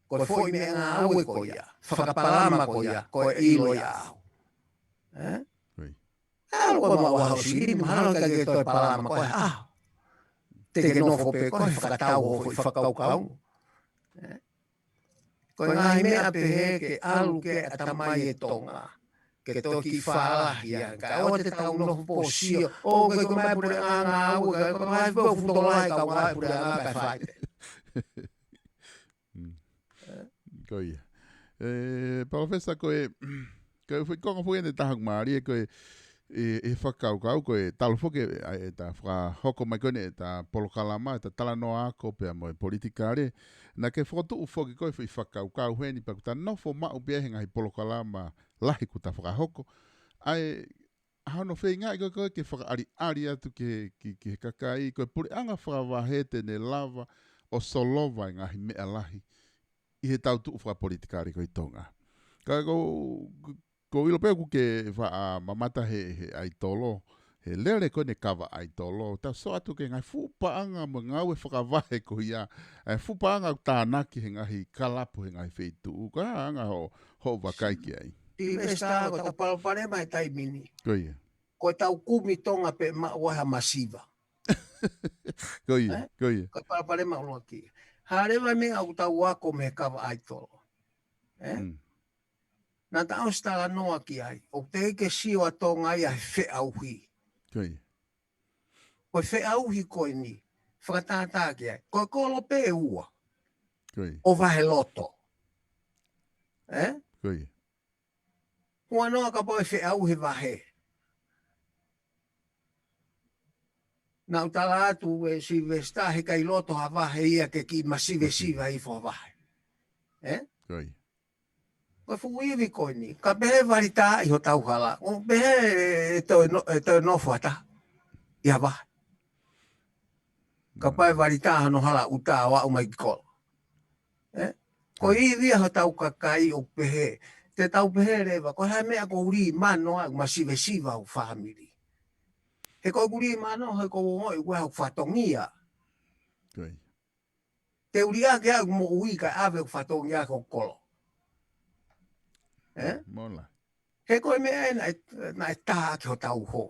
Ko e foʻi meʻa ngāue ko ia, fakapalama ko ia, ko e ʻilo ia ʻaho. Ē? ʻAlu ko e maʻu ʻaho sili, mahalo ka ke toe palama ko e ʻaho. Te ke nofo pē ko e fakatau hoʻo foʻi fakakaukau. Ē? Ko e ngaahi meʻa pehē ke ʻalu ki he ʻatamai ʻo Tonga. Ke toki fālahi ange. Ka ʻoua te tau nofo pōsio. ʻO ke ko mai pule ngāngā au, ke ko mai pō futolai ka ʻoua pule ngāngā ka fai. Ko ia. Ē, Palōfesa, ko e, ko e foʻi konga foʻi ʻe taha ʻoku mālie, ko e, ʻi he fakakaukau, ko e talu foki ʻa e ta fakahoko mai ko eni ʻeta polokalama, ʻeta talanoa ako pea mo e politikale. Naʻa ke fokotuʻu foki ko e foʻi fakakaukau heni, pea kuo ta nofo maʻu pē he ngaahi polokalama lahi kuo ta fakahoko. ʻA e, ʻa hono feingaʻi ko ē ko ē ke fakaʻaliʻali atu ki he, ki, ki he kakai, ko e puleʻanga fakavahe te ne lava ʻo solova e ngaahi meʻa lahi ʻi he tau tuʻu fakapolitikale ko ē ʻi Tonga. Ka ko, ko, ko u ʻilo pē ʻoku ke faʻa mamata he, he ʻaitolo, he lele ko eni kava ʻaitolo, ta sio atu ki he ngaahi fuʻu paʻanga mo e ngāue fakavahe ko ia, ʻa e fuʻu paʻanga ʻoku tānaki he ngaahi kalapu he ngaahi feituʻu, ko e hā ʻa e anga hoʻo, hoʻo vakai ki ai. Silivesitā, ko ʻetau palopalema he taimi ni. Ko ia. Ko ʻetau kumi Tonga pē maʻu ai ha masiva. Ko ia, ē? Ko ia. Ko e palopalema ʻuluaki. Hā leva e meʻa ʻoku tau ako mei he kava ʻaitolo. Ē? Mm. Naʻa ta ʻosi talanoa ki ai. ʻOku teʻeki ke sio ʻa Tonga ia he feʻauhi. Ko ia. Ko e feʻauhi ko eni. Fakatātā ki ai. Ko e kolo pē ʻe ua. Ko ia. ʻO vahe loto. Ē? Ko ia. Huanoa kapau ʻe feʻauhi e vahe. Naʻa ku tala atu ʻe Silivesitā he ʻikai loto ha vahe ia ke kiʻi masivesiva hifo ha vahe. Ē? Ko ia. Ko e fuʻu ivi ko eni. Ka pehē valitaʻi hotau hala. ʻO pehē ʻe toe no-, ʻe toe nofo ʻa e taha ʻi ha vahe. Kapau ʻe valitaʻi hono hala ʻuta ʻo aʻu mai ki kolo. Ē? Ko e ivi ia hotau kakai ʻoku pehē. Te tau pehē leva, ko e hā e meʻa ʻoku ou lī mano ai ʻoku masivesiva hoku fāmili. He ko ʻeku lī mano, he ʻoku ou ongoʻi ʻoku ʻi ai hoku fatongia. Ko ia. Te u liʻaki ʻeku moʻui kae ʻave hoku fatongia ki hoku kolo. Ē? Mola. He ko e meʻa ē naʻe, naʻe tā ki hotau hō.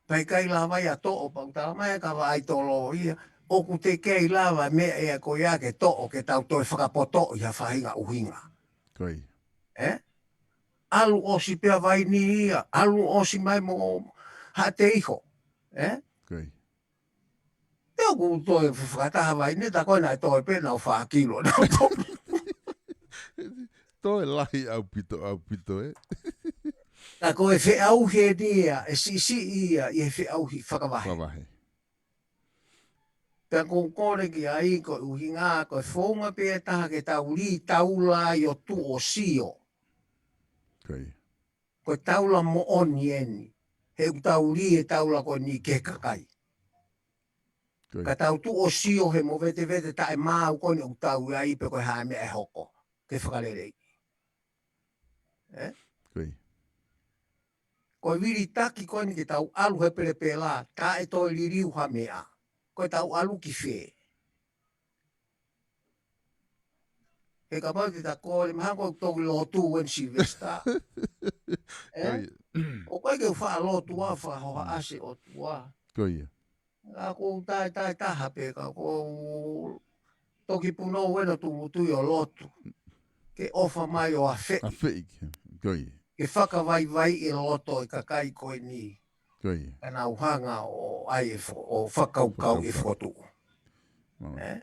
Pea ʻikai lava ia ʻo toʻo, pea u talamai ʻe he kava ʻaitolo ia, ʻoku teʻeki ai lava e meʻa ia ko ia ke toʻo, ke tau toe fakapotoʻi ha faʻahinga ʻuhinga. Ko ia. Ē? ʻAlu ʻosi pē ʻa Vaini ia, ʻalu ʻosi mai mo Haʻateiho. Ē? Ko ia. Pea ʻoku toe fakataha Vaini, ta ko ē naʻe toe pē naʻa nau fā kilo, naʻa nau toe. Toe lahi ʻaupito, ʻaupito, ē? Ta ko e feʻauhi eni ia, ʻe siʻisiʻi ia ʻi he feʻauhi fakavahe. Fakavahe. Pea ʻoku ou kole ki ai ko e ʻuhinga, ko e founga pē ʻe taha ke tau lī taula ai ʻo tuʻu ʻo sio. Ko e taula moʻoni eni. He ʻoku tau lī e taula ko eni ki he kakai. Ka tau tuʻu ʻo sio he movetevete taʻemaau ko eni ʻoku tau ʻi ai pe ko e hā e meʻa ʻe hoko. Ke fakaleleiʻi. Ē? Ko e vilitaki ko eni ke tau ʻalu he pelepela, taʻe toe liliu ha meʻa. Ko e tau ʻalu ki fē. He kapau te ta kole, mahalo ko e toki lotu eni Sylvester. Ē? ʻOku ʻikai ke u faʻa lotu ʻa, faʻa hohaʻasi ʻOtua. Ka ʻoku ou taetae taha pē ka ʻoku ou toki punou ena tūʻulutui ʻo lotu. Ke ʻofa mai ʻo afeʻi. Afeʻi. Ke fakavaivaiʻi e loto e kakai ko eni. Ka nau hanga ʻo ʻai e fo-, ʻo fakakaukau e fokotuʻu. Ē?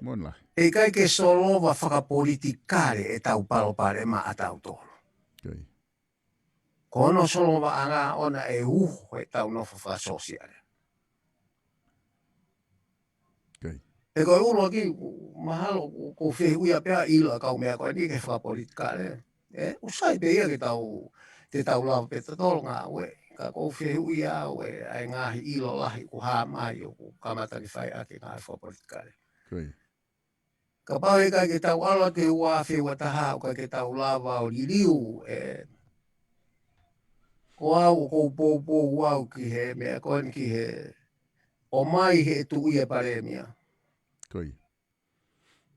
He ʻikai ke solova fakapolitikale e tau palopalema ʻa tautolu. Ko hono solovaʻanga ʻona e uho e tau nofo fakasōsiale. He ko e ʻuluaki, mahalo, ʻoku ou fehuʻia pea ʻilo ʻa e kau meʻa ko eni ke fakapolitikale. Ē, ʻoku sai pē ia ke tau, te tau lava pē tautolu ngāue. Ka ʻoku ou fehuʻia au ē, ʻa e ngaahi ʻilo lahi ʻoku hā mai ʻoku kamata ke fai ʻaki e ngāue fakapolitikale. Kapau he ʻikai ke tau ʻalu atu he ua afe ua taha, ʻoku ʻikai ke tau lava ʻo liliu, ē. Ko au ʻoku ou poupou au ki he meʻa ko eni ki he ʻomai he tuʻi e palēmia.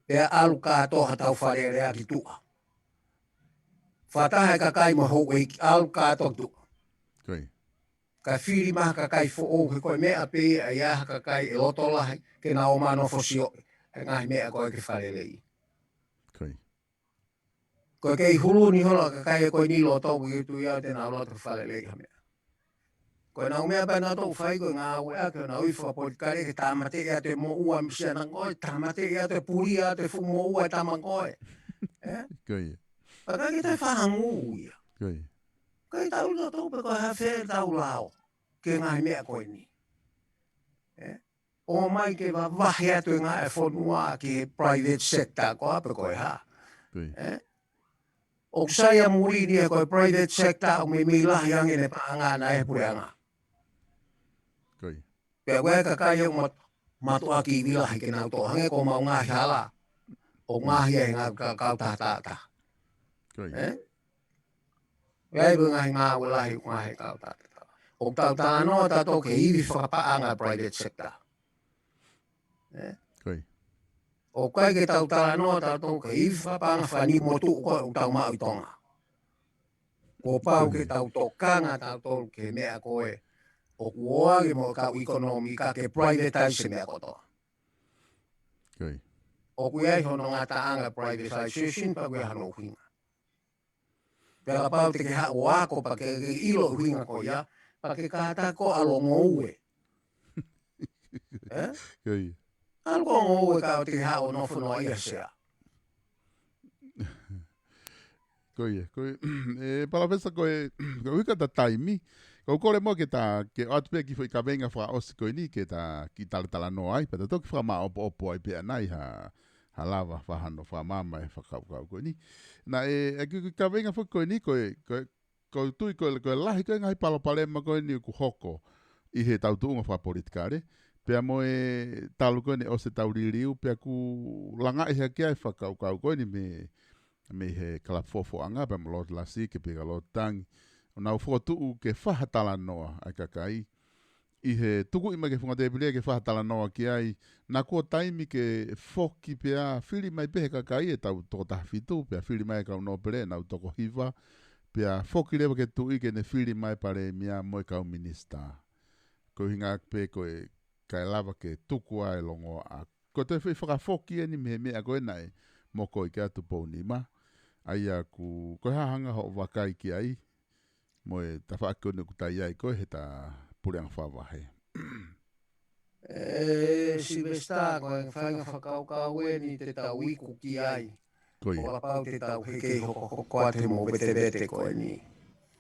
Pea ʻalu kātoa ha tau Fale Alea ki tuʻa. Fakataha e kakai mo e houʻeiki ʻalu kātoa ki tuʻa. Ka fili mai ha kakai foʻou he ko e meʻa pē ia ʻa e ʻai ha kakai ʻe loto lahi ke nau ō mai ʻo nofo sioʻi e ngaahi meʻa ko ē ke fakaleleiʻi. Ko e kei hulu ni holo ʻa e kakai ko eni loto ʻoku ʻikai ke tui au te nau loto ke fakaleleiʻi ha meʻa. Ko e nau meʻa pē nautolu ʻoku fai ko e ngāueʻaki honau ivi fakapolitikale ke tāmateʻi atu e moʻua misiana ko ē, tāmateʻi atu e pulia atu e fuʻu moʻua e tama ko ē. Ē? Ka ʻikai ke toe fakahangū ia. ʻIkai tau loto pe ko e hā fē tau lao ki he ngaahi meʻa ko eni. Ē? ʻOmai ke vavahe atu e ngaahi fonua ki he private sector ko ā pe ko e hā. Ē? ʻOku sai ʻa muli ni ē ko e private sector ʻoku meimei lahi ange ʻene paʻanga naʻe puleʻanga. Pea ko e kakai ʻoku mat-, mātuʻaki ivi lahi ke nau toʻo hangē ko homau ngaahi hala. ʻOku ngaohi ʻe he ngaahi ka-, kau taʻataʻa. Ē? ʻOku ʻi ai e ngaahi ngāue lahi ʻoku ngaohi ʻe he kau taʻataʻa. ʻOku tau talanoa tautolu ki he ivi fakapaʻanga private sector. Ē? ʻOku ʻikai ke tau talanoa tautolu ki he ivi fakapaʻanga fakanimotuʻu ko ē ʻoku tau maʻu ʻi Tonga. Kuo pau ke tau tokanga tautolu ki he meʻa ko ē ʻoku ʻoange mo e kau ʻekonōmika ke privatize e meʻa kotoa. ʻOku ʻi ai hono ngataʻanga privatization pea ʻoku ʻi ai hono ʻuhinga. Pea kapau te ke haʻu ʻo ako pea ke, ke ʻilo ʻuhinga ko ia, pea ke kātaki ʻo ʻalu ʻo ngoue. Ē? ʻAlu ʻo ngoue ka te ke haʻu ʻo nofo noaʻia he sea. Ko ia, ko ia. ʻE, Palōfesa, ko e, ko e ʻuhinga ʻeta taimi, ʻoku ou kole muʻa ke ta, ke ʻoatu pē kiʻi foʻi kaveinga fakaʻosi ko eni, ke ta kiʻi talatalanoa ai, pea ta toki fakamāʻopoʻopo ai pē ʻanai ha, ha lava, fakahano, fakamaama e fakakaukau ko eni. Naʻe, ʻe kiʻi kaveinga foki ko eni, ko e, ko e, ʻoku ou tui ko e, ko e lahi ko e ngaahi palopalema ko eni ʻoku hoko ʻi he tau tuʻunga fakapolitikale. Pea mo e talu ko eni ʻosi e tau liliu, pea ʻoku langaʻi hake ai e fakakaukau ko eni mei, mei he kalapu fofoʻanga, pea mo Lord Lasi, ke pika Lord Tangi. ʻO nau fokotuʻu ke fai ha talanoa ʻa e kakai. ʻI he tukuʻi mai ki he funga tēpile ke fai ha talanoa ki ai, naʻa kuo taimi ke foki pea fili mai pē he kakai e tau toko taha fitu, pea fili mai e kau nōpele ʻenau toko hiva, pea foki leva ki he tuʻi ke ne fili mai e palēmia mo e kau minisitā. Ko e ʻuhinga pē ko e kae lava ke tuku ai e longoaʻa. Ko e toe foʻi fakafoki eni mei he meʻa ko ē naʻe mokoi ki ai ʻa Tupou Nima. ʻA ia ʻoku, ko e hā hanga hoʻo vakai ki ai, mo e tafaʻaki ko eni ʻoku ta ʻi ai ko ē he ta puleʻanga fakavahe. ʻE, Sylvester, ko e faʻahinga fakakaukau eni te tau iku ki ai. Ko ia. ʻO kapau te tau hiki hokohoko atu he movetevete ko eni.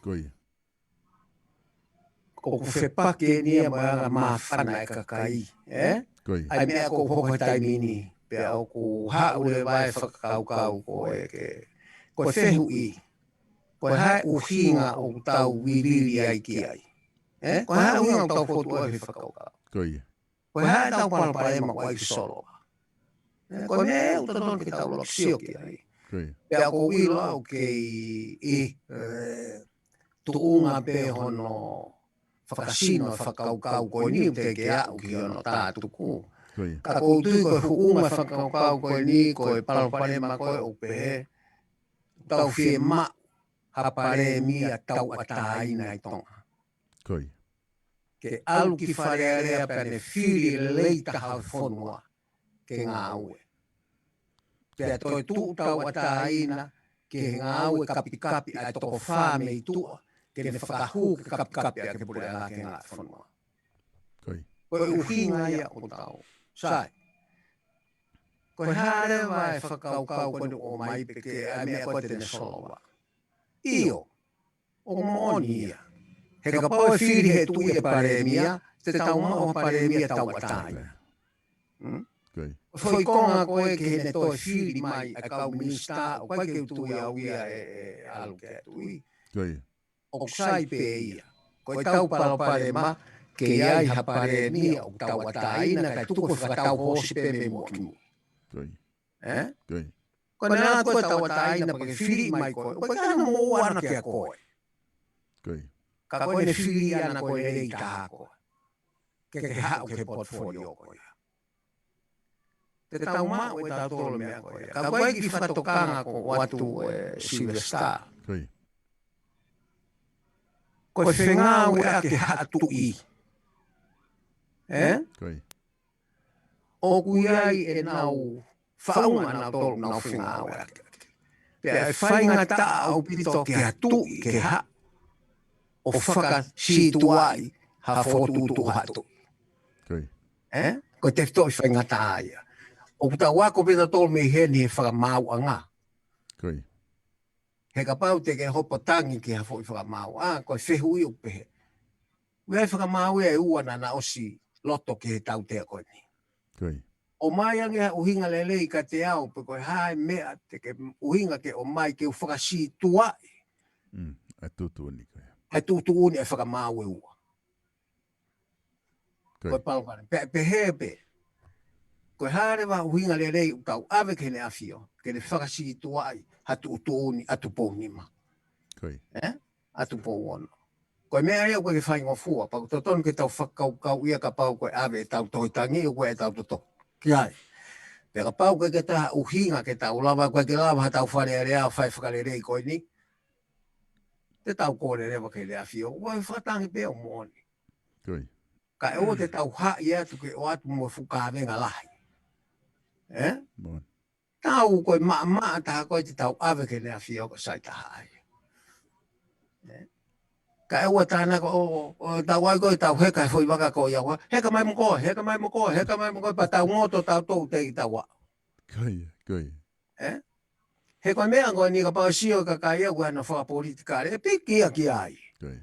Ko ia. ʻoku fepaki eni ia mo e anga māfana e kakai, ē? Ko ia. ʻA e meʻa ʻoku hoko he taimi ni, pea ʻoku haʻu leva e fakakaukau ko ē ke, ko e fehuʻi, ko e hā e ʻuhinga ʻoku tau vivili ai ki ai, ē? Ko e hā e ʻuhinga ʻoku tau fokotuʻu ai he fakakaukau? Ko ia. Ko e hā ʻetau palopalema ʻoku ʻai ki Solova? Ē, ko e meʻa ʻoku totonu ke tau loto sio ki ai. Ko ia. Pea ʻoku ou ʻilo au ʻoku kei, ē, tuʻunga pē hono fakasino e fakakaukau ko eni ʻoku teʻeki ke aʻu ki hono tātuku. Ko ia. Ka ʻoku ou tui ko e tuʻunga e fakakaukau ko eni, ko e palopalema ko ē ʻoku pehē, tau fiemaʻu ha palēmia tauʻatāina ʻi Tonga. Ko ia. Ke ʻalu ki Fale Alea pea ne fili lelei taha e fonua ke ngāue. Pea toe tuʻu tauʻatāina ke ngāue kapikapi ʻa e toko fā mei tuʻa, ke ne fakahū ke kapikapi ʻa e puleʻanga ke ngāue fonua. Ko ia. Ko e ʻuhinga ia ʻoku tau. Sai. Ko e hā leva e fakakaukau ko eni ʻoku ʻomai pē ke ʻai meʻa ko ē te ne Solova? ʻIo, ʻoku moʻoni ia. He kapau ʻe fili he tuʻi e palēmia, te tau maʻu ha palēmia tauʻatāina. Hmm? Ko ia. Foʻi konga ko ē ke ne toe fili mai ʻa e kau minisitā, ʻoku ʻikai ke u tui au ia ʻe, ʻe ʻalu ki he tuʻi. Ko ia. ʻOku sai pē ia. Ko ʻetau palopalema, ke ʻi ai ha palēmia ʻoku tauʻatāina, kae tuku e fakatau hoosi pē mei muʻa ki muʻa. Ko ia. Ē? Ko ia. Ko e meʻa ko ē tauʻatāina pea ke fili mai koe, ʻoku ʻikai ke ʻi ai hano moʻua ʻana kia koe. Ko ia. Ka ko ʻene fili ʻana ko e lelei taha koe. Ke ke haʻu ki he portfolio ko ia. Te tau maʻu ʻe tautolu e meʻa ko ia. Ka ko e kiʻi fakatokanga ʻoku ou ʻoatu ē Sylvester. Ko ia. Ko e fengāueʻaki ha tuʻi. Ē? Ko ia. ʻOku ʻi ai ʻenau faʻunga ʻanautolu ʻoku nau fengāueʻaki. Pea ʻe faingataʻa ʻaupito ki ha tuʻi ke haʻu ʻo fakasītuʻaʻi ha fokotuʻutuʻu ha tuʻi. Ko ia. Ē? Ko e tefitoʻi faingataʻa ia. ʻOku tau ako pē tautolu mei heni he fakamaauʻanga. Ko ia. He kapau te ke hopo tangi ki ha foʻi fakamaau, ʻa, ko e fehuʻi ʻoku pehē. ʻOku ʻi ai e fakamaau ia ʻe ua naʻa na ʻosi loto ki he tautea ko eni. Ko ia. ʻOmai ange ha ʻuhinga lelei kiate au, pe ko e hā e meʻa te ke ʻuhinga ke ʻomai ke u fakasītuʻaʻi. Mm, ʻa e tuʻutuʻuni ko ia. ʻA e tuʻutuʻuni ʻa e fakamaau ʻe ua. Ko ia. Ko e palopalema. Pea, pehē pē. Ko e hā leva ha ʻuhinga lelei ʻoku tau ʻave ki heʻene ʻafio, ke ne fakasītuʻaʻi ha tuʻutuʻuni ʻa Tupou Nima. Ko ia. Ē? ʻA Tupou Ono. Ko e meʻa ia ʻoku ʻikai ke faingofua, pea ʻoku totonu ke tau fakakaukau ia kapau ko e ʻave ʻetau tohi tangi, ʻoku ʻi ai ʻetau toto ki ai. Pea kapau ʻoku ʻikai ke toe ʻuhinga ke tau lava, ʻoku ʻikai ke lava haʻatau Fale Alea ʻo fai fakalelei ko eni, te tau kole leva ki heʻene ʻafio, ʻoku fakatangi pē ʻo moʻoni. Ko ia. Kae ʻoua te tau haʻi atu ke ʻoatu mo e fuʻu kavenga lahi. Ē? Moʻoni. Tau ko e maʻamaʻa taha ko ē te tau ʻave ki heʻene ʻafio ko e sai taha ai. Ē? Kae ʻoua tānaki ʻo, ʻo tau ʻai ko ē tau heka he foʻi vaka ko ia ua. Heka mai mo koe, heka mai mo koe, heka mai mo koe, pea tau ngoto tautolu teʻeki tau aʻu. Ko ia, ko ia. Ē? He ko e meʻa ko eni kapau ʻe sio e kakai ia ʻoku ʻi ai hano fakapolitikale, ʻe piki ia ki ai. Ko ia.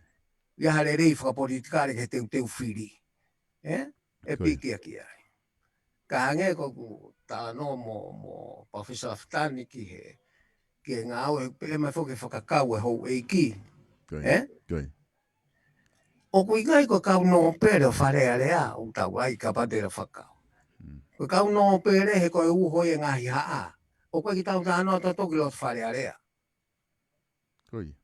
ʻI ai ha lelei fakapolitikale ki he teuteu fili. Ē? ʻE Ko ia. piki ia ki ai. Ka hangē ko ʻeku talanoa mo, mo Palōfesa Lafitani ki he, ki he ngāue, pehē mai foki e fakakau e houʻeiki. Ko ia. Ē? Ko ia. ʻOku ʻikai ko e kau nōpele ʻo Fale Alea ʻoku tau ʻai kapau te tau fakakau. Mm. Ko e kau nōpele he ko e uho ia e ngaahi haʻa. ʻOku ʻikai ke tau talanoa tautolu ki loto Fale Alea. Ko ia.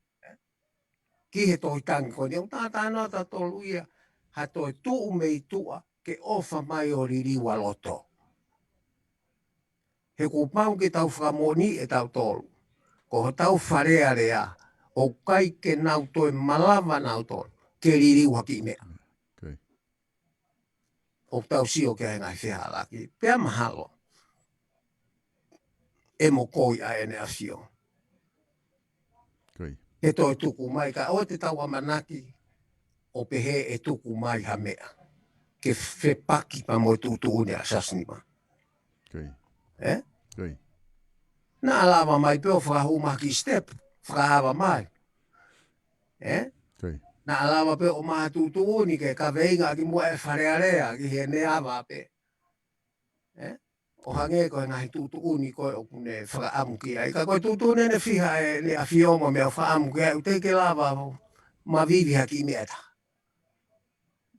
Ki he tohi tangi ko eni, ʻoku tau talanoa tautolu ia ha toe tuʻu mei tuʻa ke ʻofa mai ʻo liliu ʻa loto. He kuo pau ke tau fakamoʻoniʻi ʻe tautolu, ko hotau Fale Alea, ʻoku ʻikai ke nau toe malava nautolu ke liliu ha kiʻi meʻa. Ko ia. ʻOku tau sio ki he ngaahi fehālaaki, pea mahalo ʻe mokoi ʻa ʻEne ʻAfio. Ko ia. Ke toe tuku mai, kae ʻoua te tau ʻamanaki ʻo pehē ʻe tuku mai ha meʻa ke fepaki pea mo e tuʻutuʻuni ʻa Siaosi Nima. Ko ia. Ē? Ko ia. Naʻa lava mai pē ʻo fakahū mai ha kiʻi step, fakaava mai. Ē? Ko ia. naʻa lava pē ʻo maʻu tuʻutuʻuni ke kaveinga ki muʻa e Fale Alea ki heʻene ava pē. ʻE? ʻO hangē ko e ngaahi tuʻutuʻuni ko ē ʻoku ne fakaʻamu ki ai. Ka ko e tuʻutuʻuni ʻe fiha ʻene ʻafio mo e meʻa ʻoku fakaʻamu ki ai, ʻoku teʻeki ke lava ʻo mavivi ha kiʻi meʻa ʻe taha.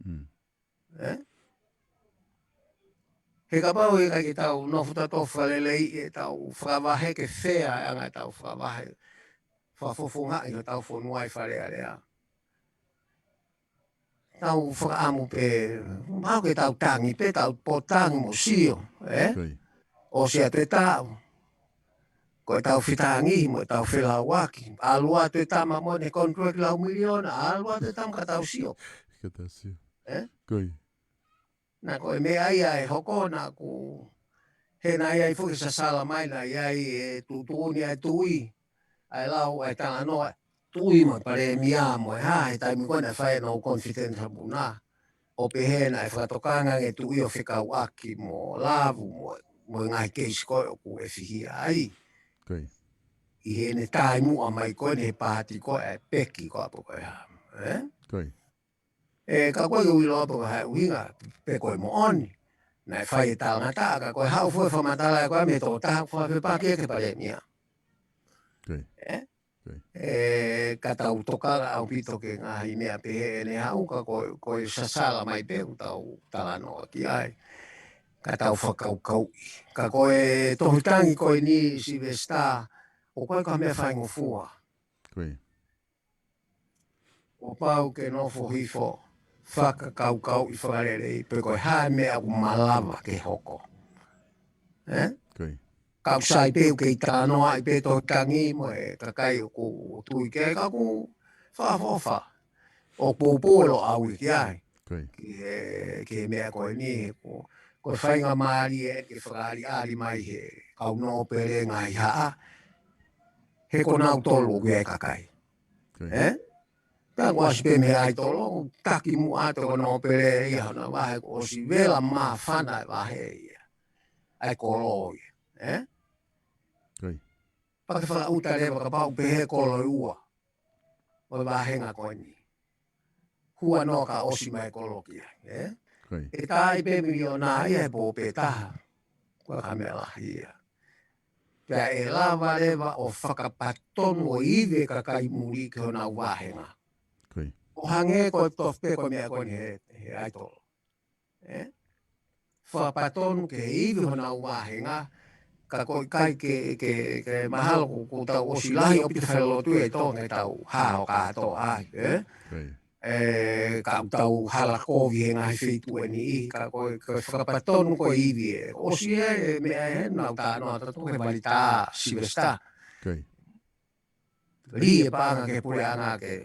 Mm. ʻE? He kapau ʻe ʻikai ke tau nofo tautolu fakalelei ʻetau fakavahe ke fea e anga ʻetau fakavahe. Fakafofongaʻi hotau fonua ʻi Fale Alea. Tau fakaʻamu pē, mau ke tau tangi pē, tau pōtangi mo sio, ʻe? Ko ia. ʻOsi atu e taʻu. Ko ʻetau fetangi mo ʻetau felauaki. ʻAlu atu e tama mo ʻene contract lau miliona, ʻalu atu e tama ka tau sio. Ka tau sio. ʻE? Ko ia. Naʻa ko e meʻa ia ʻe hoko naʻa ku, he naʻe ʻi ai foki e sasala mai, naʻe ʻi ai e tuʻutuʻuni ʻa e tuʻi, ʻa e lau, ʻa e talanoa, tuʻi mo e palēmia mo e hā, he taimi ko ē naʻe fai ai ʻenau confidential muna. ʻO pehē naʻe fakatokanga ange e tuʻi ʻo fekauʻaki mo Lavu mo, mo e ngaahi keisi ko ē ʻoku ʻefihia ai. Ko ia. ʻI heʻene taimi muʻa mai ko ē he paati ko ē ʻa e peki ko ē ʻa pō ko ē hā. ʻE? Ko ia. ʻE, ka ko e ʻuhinga pē ko e hā e ʻuhinga, pe ko e moʻoni. Naʻe fai e talangataʻa, ka ko e haʻu foki e fakamatala ko ē mei he tokotaha ʻoku fakafepaki ki he palēmia. Ko ia. ʻE? Ko ia. ʻE, ka tau tokanga ʻaupito ki he ngaahi meʻa pehē ʻene haʻu, ka ko, ko e sasala mai pē ʻoku tau talanoa ki ai. Ka tau fakakaukauʻi. Ka ko e tohi tangi ko eni Sylvester, ʻoku ʻikai ko ha meʻa faingofua. Ko ia. Kuo pau ke nofo hifo, fakakaukauʻi fakalelei, pe ko e hā e meʻa ʻoku malava ke hoko. ʻE? Ko ia. Ka ʻoku sai pē ʻoku kei talanoaʻi pē tohi tangi mo e kakai ʻoku tui ki ai ka ʻoku fakaʻofoʻofa. ʻOku poupou e Loʻau ia ki ai. Ko ia. Ki he, ki he meʻa ko eni, he ko, ko e faingamālie ke fakaʻaliʻali mai he kau nōpele ngaahi haʻa. He ko nautolu ʻoku ʻi ai e kakai. Ko ia. ʻE? Pea kuo ʻasi pē mei ai tolo, taki muʻa atu ko nōpele ia hona vahe kuo ʻosi vela māfana e vahe ia. ʻA e kolo ia. ʻE? Ko ia. Pea ke fakaʻuta leva kapau pehē kolo ʻe ua. ʻO e vāhenga ko eni. Hua noa ka ʻosi mai e kolo ki ai, ʻe? Ko ia. ʻE tā ai pē miliona ia he pō pē taha. Ko e ka meʻa lahi ia. Pea ʻe lava leva ʻo fakapatonu ʻo ivi e kakai muli ki honau vāhenga. Ko ia. ʻO hangē ko e tofu pē ko e meʻa ko eni he, he ʻaitolo. ʻE? Fakapatonu ke ivi honau vāhenga, ka ko e ʻikai ke, ke, ke mahalo ko, ko tau ʻosi lahi ʻaupito falelotu ʻi Tonga ke tau hao kātoa ai, ʻe? Ko ia. ʻE, ka tau hala kovi he ngaahi feituʻu ʻe niʻihi, ka ko e, ko e fakapatonu ko e ivi ʻe. ʻOsi ʻe, ʻe meʻa ʻe he nau tā noa tatu he Valitā Sylvester. Ko ia. Lī e paʻanga ki he puleʻanga ke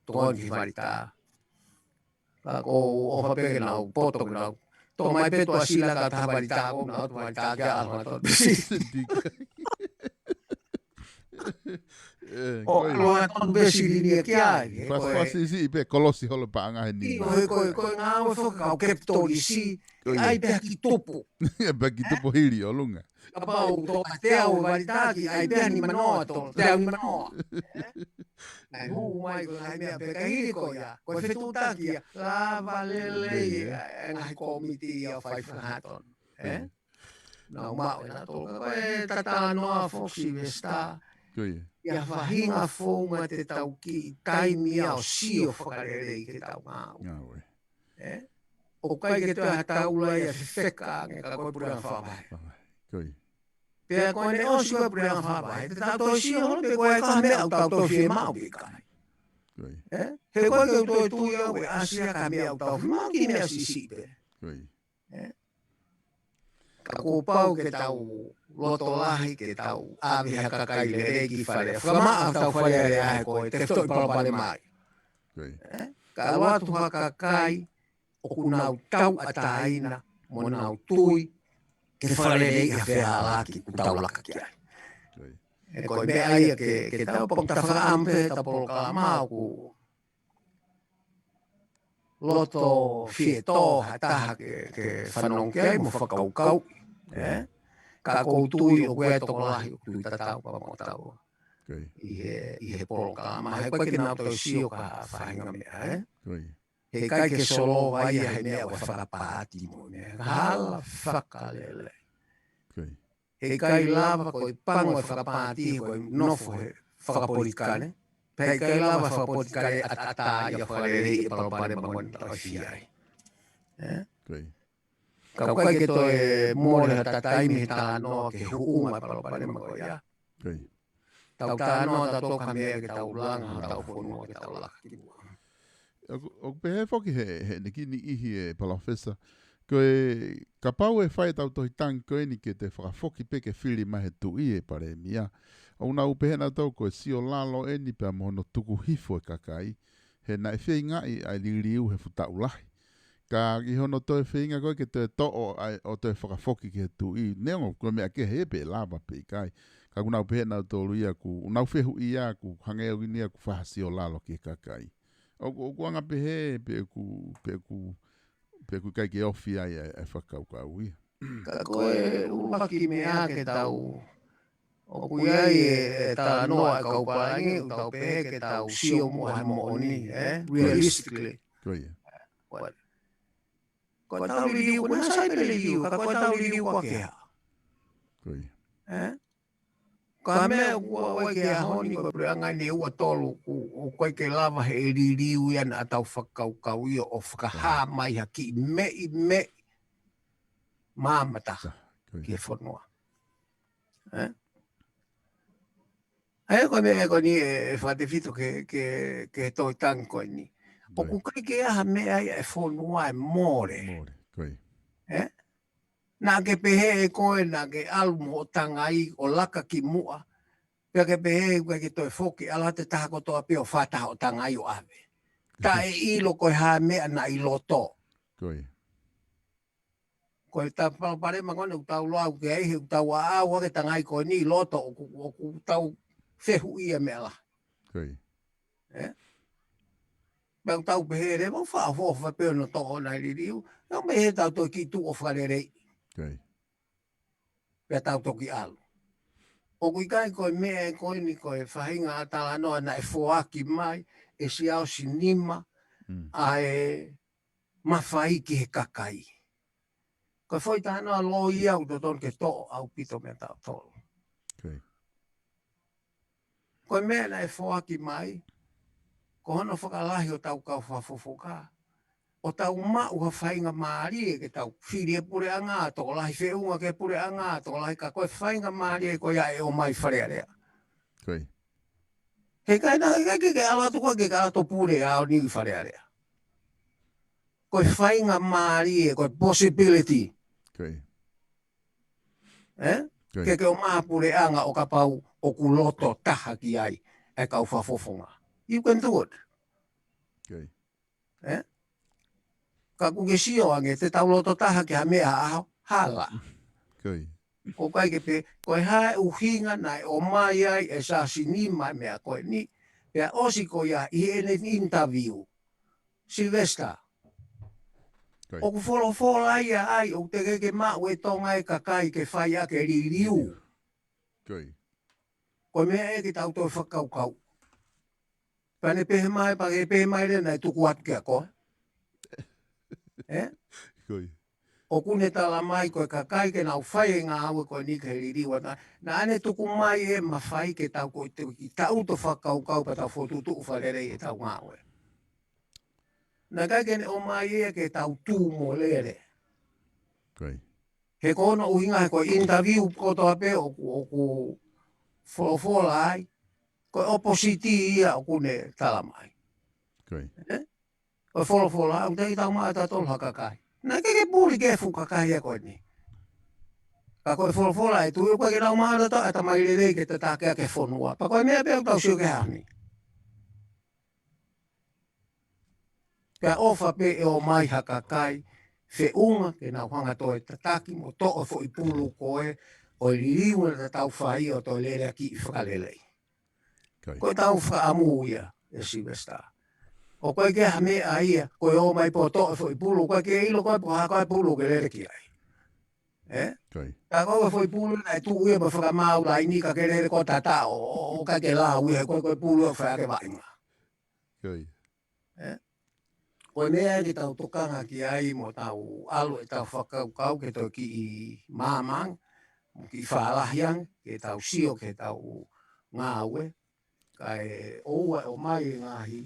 tokoni ki he Valitā. Ka ko ʻofa pē ke nau poto ke nau. Tō mai pē Tuʻasila ka taha Valitā ko nau Valitā ki a ʻalu hangatonu pē silini. ʻE, ʻo ko ia. ʻAlu hangatonu pē silini ki ai. He ko e Fakafasiʻisiʻi pē kolosi holo paʻanga he ni. ʻIo, he ko e, ko e ngāue foki kau kepitolisi. Ko ia. ʻAi pē ha kiʻi tupu. ʻAi pē ha kiʻi tupu hili ʻolunga. Kapau ʻoku tō ʻa e teau e Valitā ki ai pē ha nimanoa tolo, teau nimanoa. Naʻe hū mai ko e ngaahi meʻa pē ka hili ko ia, ko e fetuʻutaki ia, lava lelei e, e ngaahi kōmiti ia ʻo fai fakahatonu. ʻE? Nau maʻu ʻe nautolu ka ko e talanoa foki Sylvester. Ko ia. ʻI ha faʻahinga founga te tau kiʻi taimi ia ʻo sio fakalelei ke tau ngāue. Ngāue. ʻE? ʻOku ʻikai ke toe ha taula ia fefeka ange ka ko e puleʻanga fakavahe. Fakavahe. Ko ia. Pea ko ʻene ʻosi ko e puleʻanga fakavahe, te tau toe sio holo pe ko e hā e meʻa ʻoku tau toe fiemaʻu pe ʻikai. Ko ia. ʻE? He ko e ke u toe tui au ʻe ʻasi ia ka meʻa ʻoku tau fiemaʻu ki he meʻa siʻisiʻi pē. Ko ia. ʻE? Ka kuo pau ke tau loto lahi, ke tau ʻave ha kakai lelei ki fale. Fakamaʻa tau fale ʻa e ʻaho ko e tefitoʻi palopalema ia. Ko ia. ʻE? Ka ʻalu atu ha kakai ʻoku nau tauʻatāina mo nau tui ke fakaleleiʻi ha fehālaaki ʻoku tau laka ki ai. Ko ia. ʻE ko e meʻa ia ke, ke tau pau ta fakaʻamu pē ta polokalama ʻoku loto fie tō ha taha ke, ke fanongo ki ai mo fakakaukau, ʻe? Ka ʻoku ou tui ʻoku ʻi ai e tokolahi ʻoku tui tatau pea mo taua. ʻI he, ʻi he polokalama, he ʻoku ʻikai ke nau toe sio ki ha faʻahinga meʻa, ē? He ʻikai ke solova ia he meʻa ʻoku fakapaati mo e meʻa. Ka hala fakalelei. He ʻikai lava ko e pango e fakapaati ko e nofo he fakapolitikale. Pea ʻikai lava fakapolitikale ʻataʻatā ia fakalelei e palopalema ko eni ʻoku tau ʻi ai. Ē? Ka ʻoku ʻikai ke toe mole ha taimi he talanoa ki he huʻunga e palopalema ko ia. Tau talanoa tautolu ki ha meʻa ke tau langa hotau fonua ke tau laka ki muʻa. ʻOku, ʻoku pehē foki he, he ʻene kiʻi niʻihi e Palōfesa. Ko e, kapau ʻe fai ʻetau tohi tangi ko eni ke toe fakafoki pē ke fili mai he tuʻi e palēmia. ʻOku nau pehē nautolu ko e sio lalo eni pea mo hono tuku hifo e kakai. He naʻe feingaʻi ʻa e liliu he fuʻu taʻu lahi. Ka ʻi hono toe feinga ko ē ke toe toʻo ai ʻo toe fakafoki ki he tuʻi. Neongo ko e meʻa kehe ia pe lava pe ʻikai. Ka ʻoku nau pehē nautolu ia ʻoku, ʻoku nau fehuʻia ʻoku hangē ʻoku ʻi ai ʻoku fai ha sio lalo ki he kakai. ʻOku, ʻoku anga pehē pe ʻoku, pe ʻoku, pe ʻoku ʻikai ke ofi ai ʻa e, ʻa e fakakaukau ia. Ka ko e ʻuluaki meʻa ke tau, ʻoku ʻi ai e, e talanoa e kau pālangi, ʻoku tau pehē ke tau sio muʻa he moʻoni, ē? Realistically. Ko ia. Ko e, ko ʻetau liliu, ko e naʻa sai pē liliu, ka ko ʻetau liliu ko ē ke hā. Ē? Ka meʻa ʻoku ʻoua ke ʻaho ni ko e puleʻanga ʻe ua tolu ʻoku, ʻoku ʻikai ke lava he liliu ia naʻa tau fakakaukau ia ʻo fakahā mai ha kiʻi meʻi, meʻi māmata ki he fonua. Ē? ʻA ia ko e meʻa ko eni ʻe, ʻe fakatefito ke, ke, ke toe tangi ko eni. ʻOku ʻikai ke ʻi ai ha meʻa ia ʻe fonua ʻe mole. Ē? Naʻa ke pehē ʻe koe, naʻa ke ʻalu mo hoʻo tangai ʻo laka ki muʻa. Pea ke pehē ʻoku ʻikai ke toe foki, ʻalu atu e taha kotoa pē ʻo fakataha hoʻo tangai ʻo ʻave. Taʻe ʻilo ko e hā e meʻa naʻe ʻi loto. Ko e palopalema ko eni ʻoku tau lau ki ai he ʻoku tau aʻau hake tangai ko eni ʻi loto ʻoku, ʻoku tau fehuʻia meʻa lahi. Ē? Pea ʻoku tau pehē leva ʻoku faʻa ofoʻofa pē hono toʻo ʻo nau liliu. Pea mei he tau toki tuʻu ʻo fakalelei. Pea tau toki ʻalu. ʻOku ʻikai ko e meʻa ē ko eni ko e faʻahinga talanoa naʻe foaki mai ʻe Siaosi Nima ʻa e mafai ki he kakai. Ko e foʻi talanoa loi ia ʻoku totonu ke toʻo ʻaupito meia tautolu. Ko e meʻa naʻe foaki mai, ko hono fakalahi hotau kau fakafofonga, ʻo tau maʻu ha faingamālie ke tau fili e puleʻanga, tokolahi feʻunga ki he puleʻanga, tokolahi ka ko e faingamālie ko ia ʻe ʻomai Fale Alea. He ʻikai naʻa, ʻikai ke, ke ʻalu atu koe ke ke ʻalu atu ʻo pule ʻaho ni ʻi Fale Alea. Ko e faingamālie, ko e possibility. Ē? Ke, ke ʻomai ha puleʻanga ʻo kapau ʻoku loto taha ki ai e kau fakafofonga. You can do it. Ē? Ka ʻoku ke sio ange, te tau loto taha ki ha meʻa ʻaho, hala. ʻOku ʻikai ke pehē, ko e hā e ʻuhinga naʻe ʻomai ai ʻe Siaosi Nima e meʻa ko eni, pea ʻosi ko ia ʻi heʻene interview. Sylvester. ʻOku folofola ia ai, ʻoku teʻeki ke maʻu ʻe Tonga e kakai ke fai ʻaki e liliu. Ko e meʻa ē ke tau toe fakakaukau. Pea ne pehē mai, pea ke pehē mai leva naʻe tuku atu kia koe. Ē? ʻOku ne tala mai ko e kakai ke nau fai e ngāue ko eni ke liliu ʻa Tonga. Naʻa ne tuku mai e mafai ke tau ko e te, ke tau toe fakakaukau pea tau fokotuʻutuʻu fakalelei ʻetau ngāue. Naʻe ʻikai ke ne ʻomai ia ke tau tū mo lele. He ko hono ʻuhinga he ko e interview kotoa pē ʻoku, ʻoku folofola ai, ko e opposite ia ʻoku ne tala mai. Ē? Ko e folofola, ʻoku teʻeki tau maʻu ʻe tautolu ha kakai. Naʻe ʻikai ke puli ki he fuʻu kakai ia ko eni. Ka ko e folofola ʻe tuʻu, ʻoku ʻikai ke nau maʻu ʻe tautolu ha ʻatamai lelei ke tataki ʻaki e fonua. Pea ko e meʻa pē ʻoku tau sio ki ai he ʻaho ni. Pea ʻofa pē ʻe ʻomai ha kakai feʻunga ke nau hanga ʻo toe tataki mo toʻo e foʻi pulu ko ē ʻo e liliu naʻa tau fai ʻo toe leleakiʻi fakalelei. Ko ʻetau fakaʻamu ia ē Sylvester. ʻOku ʻikai ke ʻi ai ha meʻa ia, ko e ō mai pē ʻo toʻo e foʻi pulu, ʻoku ʻikai ke ʻilo ko e pe ko e hā e pulu ke lele ki ai. ʻE? Ka ko e foʻi pulu naʻe tuʻu ia mo fakamaau laini ka ke lele ko tata ʻo, ʻo, ʻo ka ke lau ia ko e, ko e pulu ʻoku fai ʻaki e vaʻinga. ʻE? Ko e meʻa ke tau tokanga ki ai mo tau ʻalu ʻetau fakakaukau ke toe kiʻi māmānga, mo kiʻi fālahi ange, ke tau sio ke tau ngāue, kae ʻoua ʻe ʻomai e ngaahi,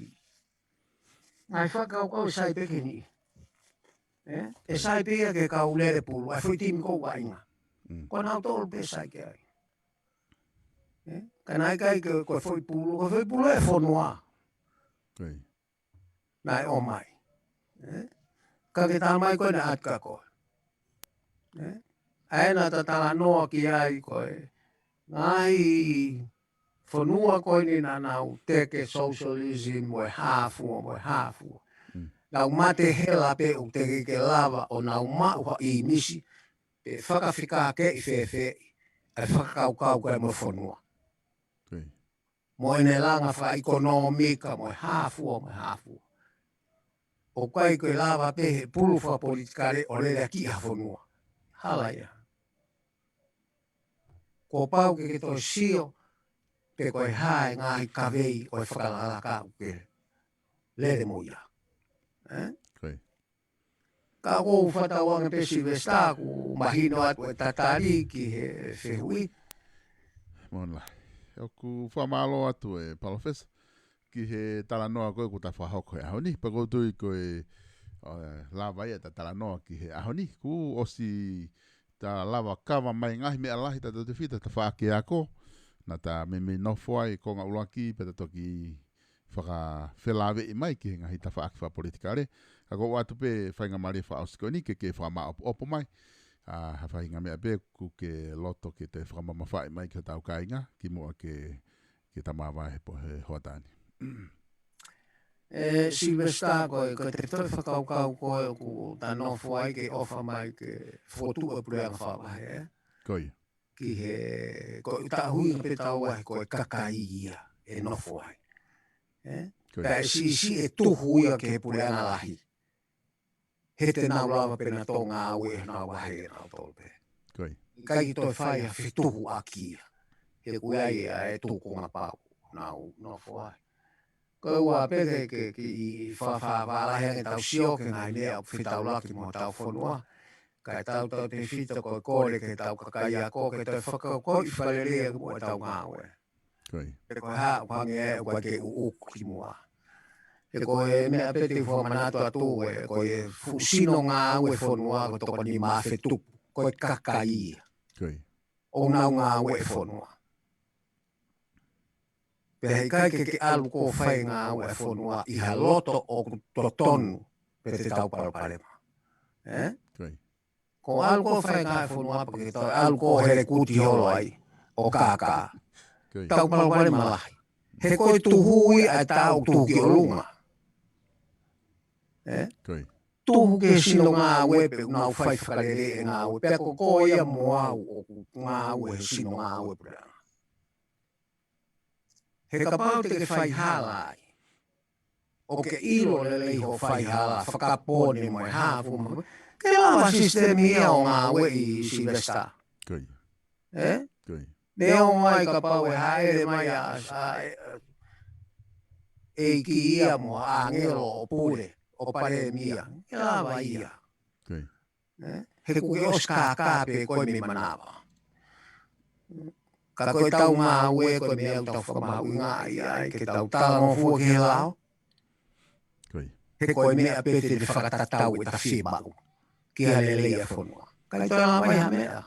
ngaahi fakakaukau ʻe sai pē ki he niʻihi. ʻE? ʻE sai pē ia ki he kau lele pulu, ʻa e foʻi timi ʻoku ou vaʻinga. Ko nautolu pē sai ki ai. ʻE? Ka naʻe ʻikai ke, ko e foʻi pulu, ko e foʻi pulu ʻa e fonua. Naʻe ʻomai. ʻE? Ka ke tā mai ko ē naʻe ʻatu kia koe. ʻE? ʻA ē naʻa ta talanoa ki ai ko e ngaahi fonua ko eni naʻa nau teke socialism mo e hā fua, mo e hā fua. Nau mate hela pē ʻoku teʻeki ke lava ʻo nau maʻu ha ʻīmisi, pe fakafekākeʻi fēfeʻi ʻa e fakakaukau ko ē mo e fonua. Mo ʻene langa fakaʻekonōmika mo e hā fua, mo e hā fua. ʻOku ʻikai ke lava pē he pulu fakapolitikale ʻo lele ʻaki ha fonua. Hala ia. Kuo pau ke ke toe sio, pe ko e hā e ngaahi kavei ʻo e fakalakalaka ʻoku ke lele mo ia. ʻE? Ka ʻoku ou fakatauange pē Silivesitā ʻoku mahino atu e tatali ki he fehuʻi. Mālō lahi. ʻOku fakamālō atu e Palōfesa ki he talanoa ko ē kuo ta fakahoko he ʻaho ni. Pea ʻoku ou tui ko e, ʻo, lava ia ʻeta talanoa ki he ʻaho ni. Kuo ʻosi ta lava kava mai ngaahi meʻa lahi tautautefito ʻeta faʻaki ako. Naʻa ta meimei nofo ai konga ʻuluaki pea ta toki fakafelāveʻi mai ki he ngaahi tafaʻaki fakapolitikale. Ka ʻoku ou ʻoatu pē faingamālie fakaʻosi ko eni ke ke fakamāʻopoʻopo mai ʻa ha faʻahinga meʻa pē ʻoku ke loto ke toe fakamamafaʻi mai ki hotau kāinga kimuʻa ke, ke ta māvae he pō, he hoʻatā ni. ʻE, Silivesitā, ko e, ko e tefitoʻi fakakaukau ko ē ʻoku ta nofo ai ke ʻofa mai ke fokotuʻu e puleʻanga fakavahe, ʻe? Ko ia. Ki he, ko e taʻu ʻe pē tau ai ko e kakai ia ʻe nofo ai. ʻE? Ko ia. Pea ʻe siʻisiʻi e tuhu ia ki he puleʻanga lahi. He te nau lava pē nautolu ngāue ʻenau vahe nautolu pē. Ko ia. ʻIkai ke toe fai ha fetuhuʻaki ia. He ʻoku ʻi ai ʻa e tukunga pau ʻoku nau nofo ai. Ko e ʻuhinga pē ke, ke, ke kiʻi fa-, fa-, fālahi ange ʻetau sio ki he ngaahi meʻa ʻoku fetaulaki mo hotau fonua. Kae tautautefito ko e kole ki heʻetau kakai ako ke toe fakakaukauʻi fakalelei ange muʻa ʻetau ngāue. Ko ia. Pe ko e hā ʻoku hangē ʻoku ʻikai ke ʻuʻuku kimuʻa. He ko e meʻa pē te u fakamanatu atu ē, ko e fuʻu sino ngāue e fonua ko e toko nima afe tupu. Ko e kakai ia. Ko ia. ʻOku nau ngāue e fonua. Pea heʻikai ke ke ʻalu ʻo fai e ngāue e fonua ʻi ha loto ʻoku totonu pē te tau palopalema. ʻE? Ko ia. Ko e ʻalu ʻo fai e ngāue e fonua pea ke tau ʻalu ʻo hele kuti holo ai ʻo kākā. Ko ia. Tau palopalema lahi. He ko e tuhu ia ʻa e taʻu tuhu ki ʻolunga. ʻE? Ko ia. Tuhu ki he sino ngāue pē ʻoku nau fai fakalelei e ngāue. Pea ko koe ia mo au ʻoku ngāue he sino ngāue puleʻanga. He kapau te ke faihala ai, ʻo ke ʻilo lelei hoʻo faihala, fakapone mo e hā fua mo e, ke lava sisitemi ia ʻo ngāueʻi, Silivesitā. Ko ia. ʻE? Ko ia. Neongo ai kapau ʻe hāʻele mai ʻa, ʻa, ʻe, ʻEiki ia mo ʻāngelo ʻo pule, ʻo palēmia. Ke lava ia. Ko ia. ʻE? He kuo ke ʻosi kākā pē koe mei manava. Ka ko ʻetau ngāue ko e meʻa ʻoku tau fakamahuʻingaʻia ai ke tau talangofua ki he lao. Ko ia. He ko e meʻa pē te ne fakatatau ʻeta fiemaʻu ki ha lelei ʻa e fonua. ʻIkai toe lava ia ha meʻa.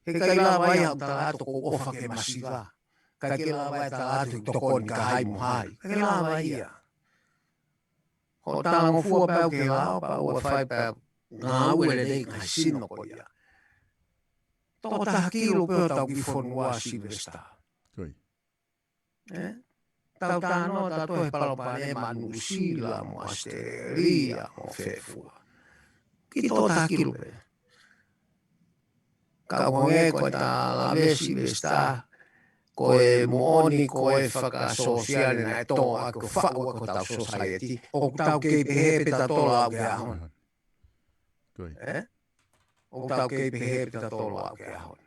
He ʻikai lava ia ha tala atu ko e ʻofa ki he masiva. ʻIkai ke lava ia ha tala atu tokoni kia hai mo hai. ʻIkai lava ia. Hoʻo talangofua pē au ki he lao, pea ʻoua ʻe fai pē au ngāue lelei ki he ngaahi sino ko ia. Toko taha kilu pē hotau kiʻi fonua, Silivesitā. Ko ia. ʻE? Tau talanoa tautolu he palopalema ʻa Nuʻu Sila mo ʻAositelēlia mo e fē fua. Kiʻi toko taha kilu pē. Ka ʻoku hangē ko ʻeta lave, Silivesitā, ko e moʻoni ko e fakasōsiale naʻe tō ʻaki ʻo faʻu ʻaki hotau sōsaieti, ʻoku tau kei pehē pē tautolu au ki he ʻaho ni. Ko ia. ʻE? ʻoku tau kei pehē pē tautolu ʻo aʻu ki he ʻaho ni.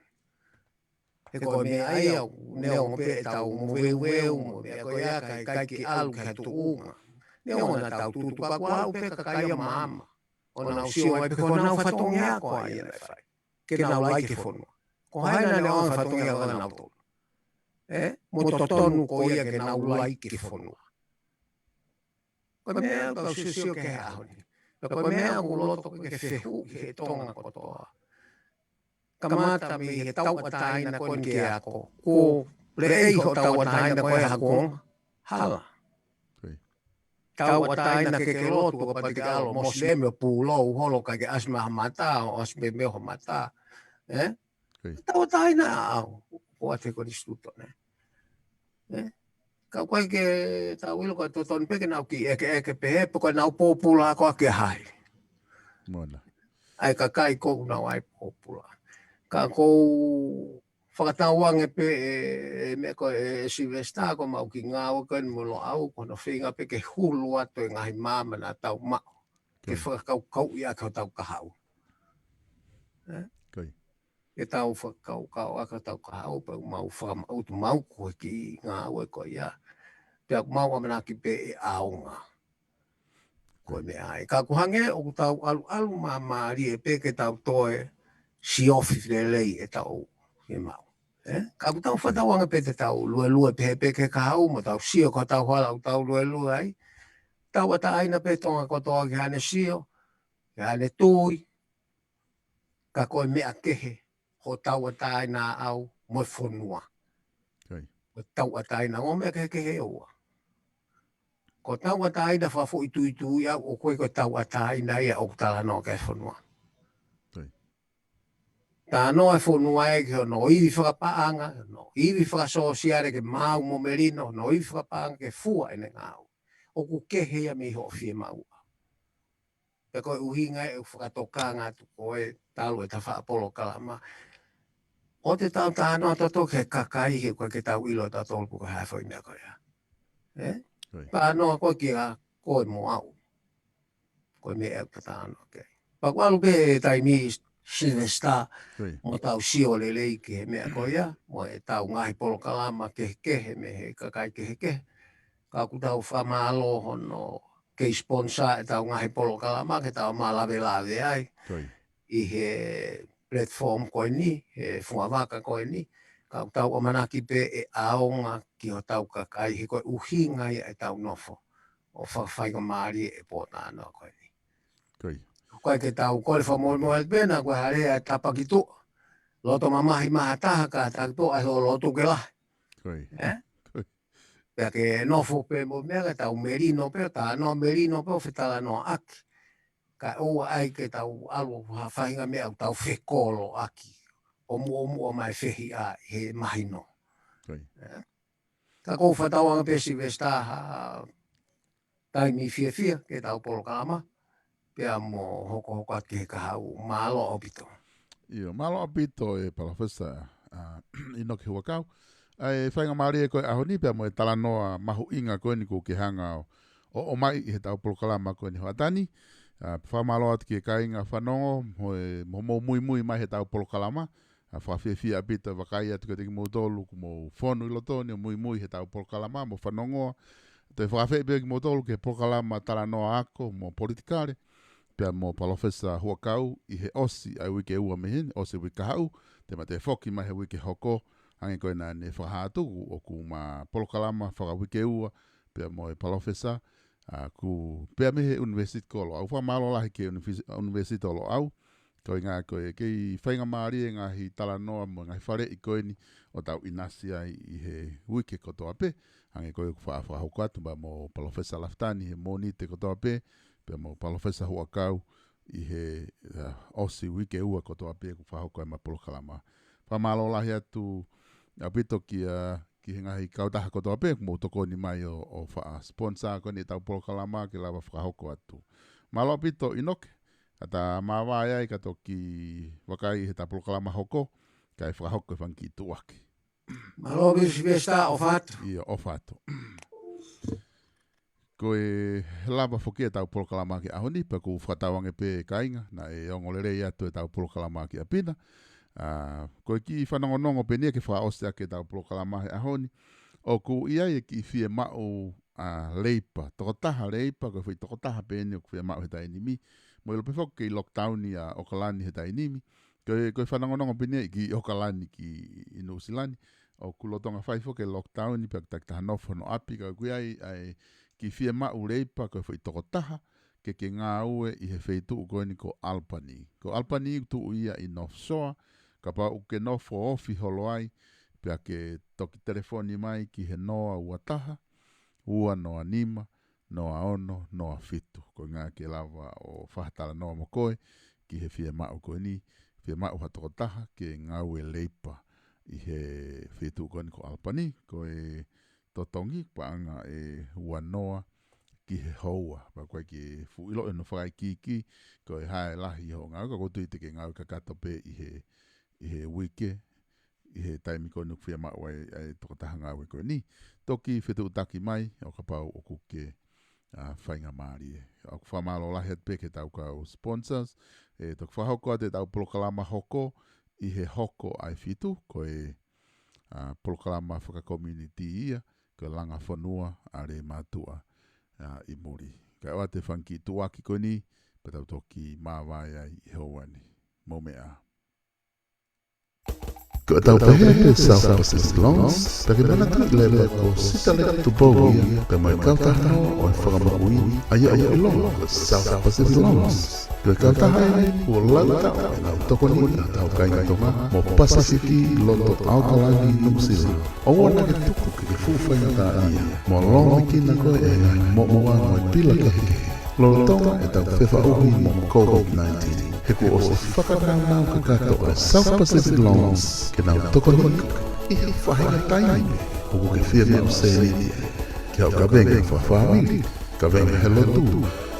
He ko e meʻa ia ʻoku neongo pē ʻetau moveuveu mo e meʻa ko ia ka ʻikai ke ʻalu ki ha tuʻunga. Neongo naʻa tau tutu ka kuo aʻu pē kakai ʻo maama ʻo nau sio ai pe ko honau fatongia koā ia naʻe fai ke nau laiki e fonua. Ko hai naʻa ne ʻoange e fatongia kia nautolu? Ē? Mo totonu ko ia ke nau laiki e fonua. Ko e meʻa ʻoku tau siosio ki he ʻaho ni. Pea ko e meʻa ʻoku loto ke fehuʻi he Tonga kotoa. Kamata mei he tauʻatāina ko eni ke ako. Kuo leʻei hoʻo tauʻatāina ko e hakonga. Hala. Ko ia. Tauʻatāina ke ke lotu ka pati ke ʻalu Mosilemi ʻo pūlou holo kae ke ʻasi mai ha mata ʻo ʻasi meimei ho mata. Ē? Ko ia. Tauʻatāina ʻaʻau. Ko ate ko ni stuto ne. Ē? Ka ʻoku ʻikai ke tau ʻilo ko e totonu pē ke nau kiʻi ʻekeʻeke pehē pe ko e nau pōpula ko ā ki ha hai. Mona. ʻA e kakai ʻoku nau ʻai pōpula. Ka ʻoku ou fakatauange pē ʻe, ʻe meʻa ko ē Silivesitā ko ʻemau kiʻi ngāue ko eni mo Loʻau ko hono feinga pē ke hulu atu e ngaahi maama naʻa tau maʻu. Ke Ko ia. fakakaukauʻi ʻaki hotau kahaʻu. Ē? Ko ia. Ke tau fakakaukau ʻaki hotau kahaʻu pea mau fakamaʻutu mau ko e kiʻi ngāue ko ia. Pea ʻoku mau ʻamanaki pē ʻe ʻaonga. Ko e meʻa ia. Ka ʻoku hangē ʻoku tau ʻaluʻalu māmālie pē ke tau toe siofi lelei ʻetau fiemaʻu. Ē? Ka ʻoku tau fakatauange pē te tau luelue pehē pē ki he kahaʻu mo tau sio ko hotau hala ʻoku tau luelue ai. Tauʻatāina pē Tonga kotoa ki haʻane sio, ki haʻane tui, ka ko e meʻa kehe hoʻo tauʻatāina ʻaʻau mo e fonua. Ko ia. Ko e tauʻatāina, ko e meʻa kehekehe ʻe ua. Ko e tauʻatāina fakafoʻituitui ʻaʻau ʻoku ʻikai ko e tauʻatāina ia ʻoku talanoa ki he fonua. Ko ia. Talanoa e fonua ē ki hono ivi fakapaʻanga, hono ivi fakasōsiale ke maau mo melino, hono ivi fakapaʻanga ke fua ʻene ngāue. ʻOku kehe ia mei hoʻo fiemaʻu. Pea ko e ʻuhinga ē ʻeku fakatokanga atu ko e talu e tafaʻaki polokalama. ʻOua te tau talanoa toto ki he kakai he ʻoku ʻikai ke tau ʻilo tautolu pe ko e hā e foʻi meʻa ko ia. Ē? Ko ia. Talanoa koe kia koe mo au. Ko e meʻa ʻoku talanoa ki ai. Pea ʻoku ʻalu pē taimi Silivesitā Ko ia. mo tau sio lelei ki he meʻa ko ia, mo ʻetau ngaahi polokalama kehekehe mei he kakai kehekehe. Ka ʻoku tau fakamālō hono kei sponsor ʻetau ngaahi polokalama ke tau mālavelave ai Ko ia. ʻi he platform ko eni, he fungavaka ko eni, ka ʻoku tau ʻamanaki pē ʻe ʻaonga ki hotau kakai he ko e ʻuhinga ia ʻetau nofo ʻo fakafaingamālie e pōtalanoa ko eni. Ko ia. ʻOku ʻikai ke tau kole fakamolemole pē naʻa ko e hā lea e tapaki tuʻa. Loto mamahi mai ha taha ka taki pē ʻa e hoʻo lotu ke lahi. Ko ia. Ē? Pea ke nofo pē mo meʻa ke tau melino pē, talanoa melino pē ʻo fetalanoaʻaki. Ka ʻoua ʻai ke tau ʻalu ha faʻahinga meʻa ʻoku tau fekoloʻaki ʻo muʻomuʻa mai fehiʻa he mahino. Ko ia. Ē? Ka ʻoku ou fakatauange pē Silivesitā ha taimi fiefia ke tau polokalama, pea mo hokohoko atu ki he kahaʻu. Mālō ʻaupito. ʻIo, mālō ʻaupito e Palōfesa, ʻa, ʻInoke Huʻakau. ʻA e faingamālie ko e ʻaho ni pea mo e talanoa mahuʻinga ko eni kuo ke hanga ʻo, ʻo ʻomai ʻi heʻetau polokalama ko eni hoʻatā ni. ʻA, fakamālō atu ki he kāinga fanongo, mo e, mo hoʻomou muimui mai heʻetau polokalama. ʻA, fakafiefia ʻaupito e vakai atu kiate kimoutolu, kuo mou fonu ʻi loto ni ʻo muimui heʻetau polokalama, mo fanongoa. Toe fakaafeʻi pē kimoutolu ki he polokalama talanoa ako mo politikale, pea mo Palōfesa Huʻakau ʻi he ʻosi ʻa e uike ua mei heni, ʻosi e uike kahaʻu, te ma toe foki mai he uike hoko, hangē ko ē naʻa ne fakahā atu ʻoku ma polokalama fakauike ua, pea mo e Palōfesa, ʻa, ʻoku pea mei he ʻUnivēsiti ko Loʻau. Fakamālō lahi ki he ʻUnivēsi-, ʻUnivēsiti ʻo Loʻau, ko e ʻuhinga ko e kei faingamālie e ngaahi talanoa mo e ngaahi faleʻi ko eni ʻo tau ʻinasi ai ʻi he uike kotoa pē, hangē ko ē ʻoku fa-, fakahoko atu pea mo Palōfesa Lafitani he Mōnite kotoa pē, pea mo Palōfesa Huʻakau ʻi he, ʻa, ʻosi uike ua kotoa pē ʻoku fakahoko ai ʻema polokalama. Fakamālō lahi atu ʻaupito kia, ki he ngaahi kautaha kotoa pē, kuo mou tokoni mai ʻo, ʻo faʻa sponsor ko eni ʻetau polokalama ke lava fakahoko atu. Mālō ʻaupito ʻInoke, ʻa ta māvae ai ka toki vakai heʻeta polokalama hoko, kae fakahoko e fanga kiʻi tuʻuaki. Mālō Silivesitā, ʻofa atu. ʻIo, ʻofa atu. ko e lava foki ʻetau polokalama ki he ʻaho ni, pea ʻoku fakatauange pē kāinga, naʻe ongo lelei atu ʻetau polokalama ki ʻapi na. ʻA, ko e kiʻi fanongonongo pē eni ia ke fakaʻosi ʻaki ʻetau polokalama he ʻaho ni. ʻOku ʻi ai e kiʻi fiemaʻu, ʻa, leipa, tokotaha leipa, ko e foʻi tokotaha pē eni ʻoku fiemaʻu he taimi ni. Mo ʻilo pē foki kei lockdown ʻa ʻOkalani he taimi ni. Ko e, ko e fanongonongo pē eni ia ki ʻOkalani ki ʻi Nuʻusila ni. ʻOku lolotonga fai foki e lockdown pea ʻoku takitaha nofo hono ʻapi, ka ʻoku ʻi ai ʻa e kiʻi fiemaʻu leipa ko e foʻi tokotaha ke ke ngāue ʻi he feituʻu ko eni ko Albany. Ko Albany ʻoku tuʻu ia ʻi North Shore, kapau ʻoku ke nofo ofi holo ai, pea ke toki telefoni mai ki he noa ua taha, ua noa nima, noa ono, noa fitu. Ko e ʻuhinga ke lava ʻo fakatalanoa mo koe ki he fiemaʻu ko eni, fiemaʻu ha tokotaha ke ngāue leipa ʻi he feituʻu ko eni ko Albany, ko e totongi paʻanga ʻe ua noa ki he houa. Pea ko e kiʻi fuʻu ʻilo ʻe hono fakaikiiki, ko e hā e lahi ʻo e ngāue, ka ʻoku ou tui te ke ngāue kakato pē ʻi he, ʻi he uike, ʻi he taimi ko eni ʻoku fiemaʻu ai ʻa e tokotaha ngāue ko eni. Toki fetuʻutaki mai, ʻo kapau ʻoku ke, ʻa, faingamālie. ʻOku fakamālō lahi atu pē ki heʻetau kau sponsors, ʻe toki fakahoko atu ʻetau polokalama hoko, ʻi he hoko ʻa e fitu, ko e, ʻa, polokalama fakakomiunitī ia, ko e Langa Fonua ʻa Leimātuʻa, ʻa, ʻi muli. Kae ʻoua te fanga kiʻi tuʻuaki ko eni, pea tau toki māvae ai ʻi he houa ni. Mou meʻa ā. Ko ʻetau pehē pē South Pacific Loans, pea ke manatuʻi leva ko Sitaleki Tupou ia, pea mo e kautaha noa ʻo e fakamoʻui, ʻa ia ʻoku ʻiloa ko South Pacific Loans. Ko e kautaha eni kuo lau taʻu ʻenau tokoniʻi ʻa hotau kāinga Tonga mo Pasifiki loto ʻAokalani, Nuʻusila. ʻOua naʻa ke tuku ke ke fuʻu faingataʻaʻia mo lōmekina koe ʻe he ngaahi moʻua mo e pila kehekehe lolotonga ʻetau fefaʻuhi mo COVID nineteen. He kuo ʻosi fakanaunau kakato ʻa e South Pacific Loans ke nau tokoniʻi koe ʻi he faʻahinga taimi ʻoku ke fiemaʻu sēniti ai, ki haʻo kavenga fakafāmili, kavenga he lotu,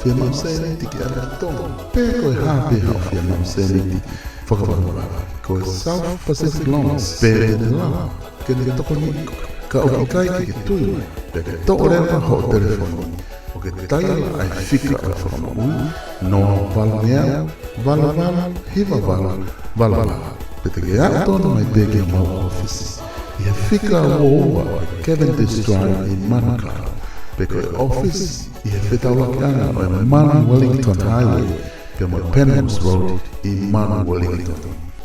fiemaʻu sēniti ki ʻAmelika, pe ko e hā pē haʻo fiemaʻu sēniti fakavahevahe. Ko e South Pacific Loans pē te ne lava ke ne tokoniʻi koe. Ka ʻoku ʻikai ke ke tui mai, pea ke toʻo leva hoʻo telefoni ʻo ke taila ʻa e fika ʻo e fakamoʻui, noa valungeau, valu valu, hiva valu, valu valu. Pe te ke aʻu tonu mai pē ki homau ʻōfisi ʻi he fika ua ua ʻo e Cavendish Drive ʻi Manukau, pe ko e ʻōfisi ʻi he fetaulakiʻanga ʻo e Manu Wellington Highway pea mo e Penrose Road ʻi Manu, Wellington.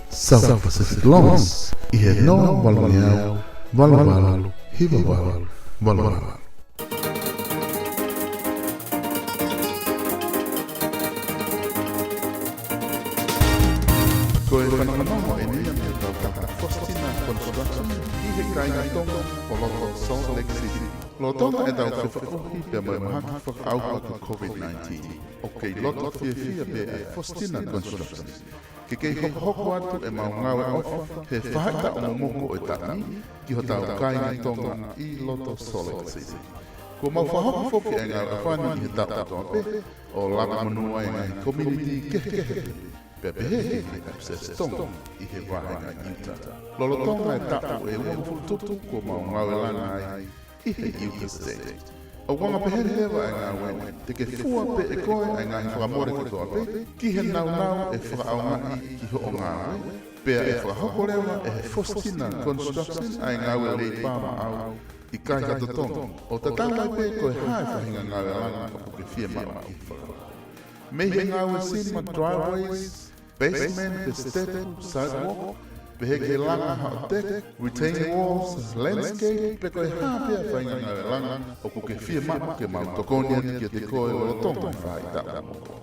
South Pacific Loans ʻi he noa valungeau, valu valu, hiva valu, valu valu. Ko e fanongonongo eni ia mei he kautaha Faustina Construction ʻi he kāinga Tonga ʻo loto Salt Lake City. Lolotonga ʻetau fefaʻuhi pea mo e mahaki fakaʻauha ko e COVID nineteen, ʻoku kei loto fiefia pē ʻa e Faustina Construction ke kei hokohoko atu ʻemau ngāue ʻofa he faʻahitaʻu momoko ʻo e taʻu ni ki hotau kāinga Tonga ʻi loto Salt Lake City. Kuo mau fakahoko foki ʻa e ngāue ʻofa ni ʻi he taʻu kotoa pē, ʻo langa monū ai e ngaahi komiunitī kehekehe, pea pehē ki he ngaahi ʻapi Siasi Tonga ʻi he vāhenga ʻi ʻIutā. Lolotonga e taʻu ʻe uofulu tupu kuo mau ngāue langa ai ʻi he Uta State. ʻOku anga pehē leva ʻa e ngāue ni, te ke fua pē ʻe koe ʻa e ngaahi fakamole kotoa pē ki he nāunau ʻe fakaʻaongaʻi ki hoʻo ngāue, pea ʻe fakahoko leva ʻe he Faustina Construction ʻa e ngāue leipa maʻau ʻikai ha totongi, ʻo tatau ai pē ko e hā e faʻahinga ngāue langa ʻoku ke fiemaʻu ke fakahoko. Mei he ngāue sima, driveways, basement, pe step, sidewalk, pehē ki he langa haʻo deck, retaining walls, landscape, pe ko e hā pē ʻa e faʻahinga ngāue langa ʻoku ke fiemaʻu ke mau tokoni atu kiate koe lolotonga e faʻahitaʻu momoko.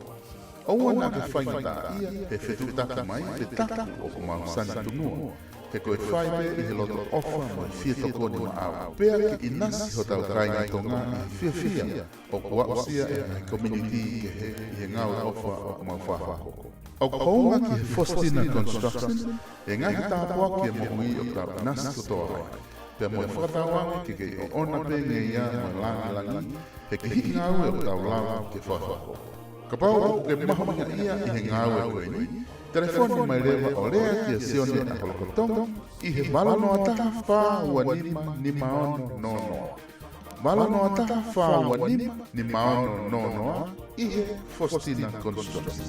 ʻOua naʻa ke faingataʻaʻia he fetuʻutaki mai pe taku ʻoku mau sani tunua, he ko e fai pē ʻi he loto ʻofa mo e fie tokoni maʻau, pea ke ʻinasi hotau kāinga Tonga ʻi he fiefia ʻoku aʻusia ʻe he ngaahi komiunitī kehe ʻi he ngāue ʻofa ʻoku mau fakahoko. ʻOku hounga ki he Faustina Construction e ngaahi tāpuaki ʻa e moʻui ʻoku tau ʻinasi kotoa ai, pea mo e fakatauange ke kei ʻoʻona pē ngeia mo e lāngilangi he kihiʻi ngāue ʻoku tau lava ke fakahoko. Kapau ʻoku ke mahuʻingaʻia ʻi he ngāue ko eni, telefoni mai leva ʻo lea kia Sione ʻAholokotonga ʻi he valu noa taha, fā ua nima, nima ono noa noa. Valu noa taha fā ua nima nima ono noa noa, ʻi he Faustina Construction.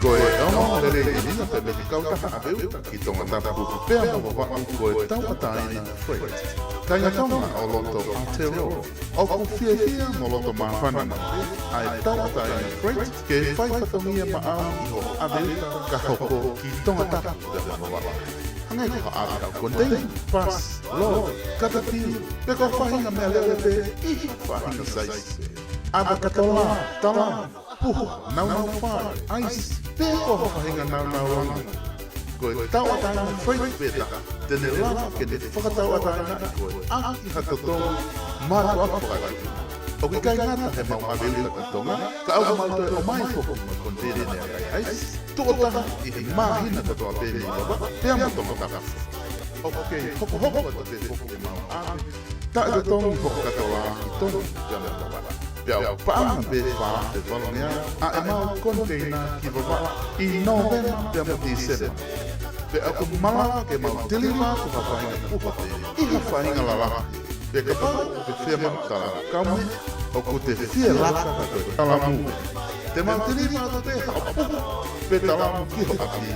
Ko e ongoongo lelei ʻeni ia pea mei he kautaha ʻave uta ki Tongatapu pea mo Vavaʻu ko e Tauʻatāina Freight. Kāinga Tonga ʻo loto Aotearoa, ʻoku fiefia mo loto māfana maʻu pē ʻa e Tauʻatāina Freight ke fai fatongia maʻau ʻi hoʻo ʻave uta ka hoko ki Tongatapu pea mo Vavaʻu. Hangē ko ha ʻave haʻo koniteina, pasi, lolo, katapila, pe ko ha faʻahinga meʻalele pē ʻi ha faʻahinga saisi. ʻAve katolā, talamu, puha, naunau fale, ʻaisi, pe ko ha faʻahinga naunau langa. Ko e Tauʻatāina Freight pē taha te ne lava ke ne fakatauʻatāinaʻi koe ʻaki ha totongi mātuʻaki fakatuʻi. ʻOku ʻikai ngata heʻemau ʻave uta ki Tonga, ka ʻoku mau toe ʻomai foki mo e koniteina meʻakai ʻaisi, tuʻo taha ʻi he māhina kotoa pē mei Vavaʻu pea mo Tongatapu. ʻOku kei hokohoko atu pē foki ʻemau ʻave taʻetotongi hoʻo katolā ki Tonga pea mo Vavaʻu. Pea ʻoku paʻanga pē fā pe valungeau ʻa ʻemau koniteina ki Vavaʻu ʻi Nōvema pea mo Tīsema. Pea ʻoku malava ke mau tiliva atu ha faʻahinga puha pē ʻi ha faʻahinga lalahi. Pea kapau ʻoku ke fiemaʻu talamu kaumeʻa, ʻoku te fie laka ka toe talamu. Te mau tiliva atu pē haʻo puha pe talamu ki ho ʻapi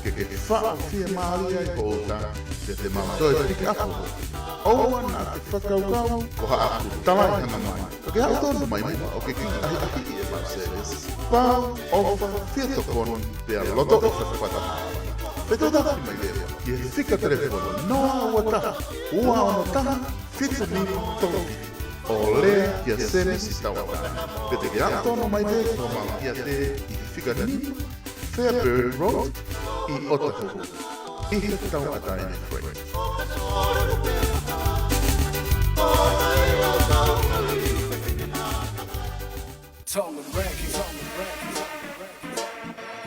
ke ke faʻo fiemālie ai ho uta, pea te mau toe piki ʻapu. ʻOua naʻa ke fakakaukau ko haʻaku talaʻehanga mai. Ka ke haʻu tonu mai muʻa ʻo ke kiʻi ʻahiʻahiʻi ʻemau sēvesi. Pau, ʻofa, fie tokoni, pea lotoʻi fakapata. Fetuʻutaki mai leva ki he fika telefoni noa ua taha, ua ono taha, fitu nima tolu fitu, ʻo lea kia Sēmisi Tauʻatāina. Pe te ke haʻu tonu mai pē ki homau ʻiate ʻi he fika nima Fairburn Road ʻi Otahuhu, ʻi he Tauʻatāina Freight. Tonga Records, Tonga Records, Tonga Records.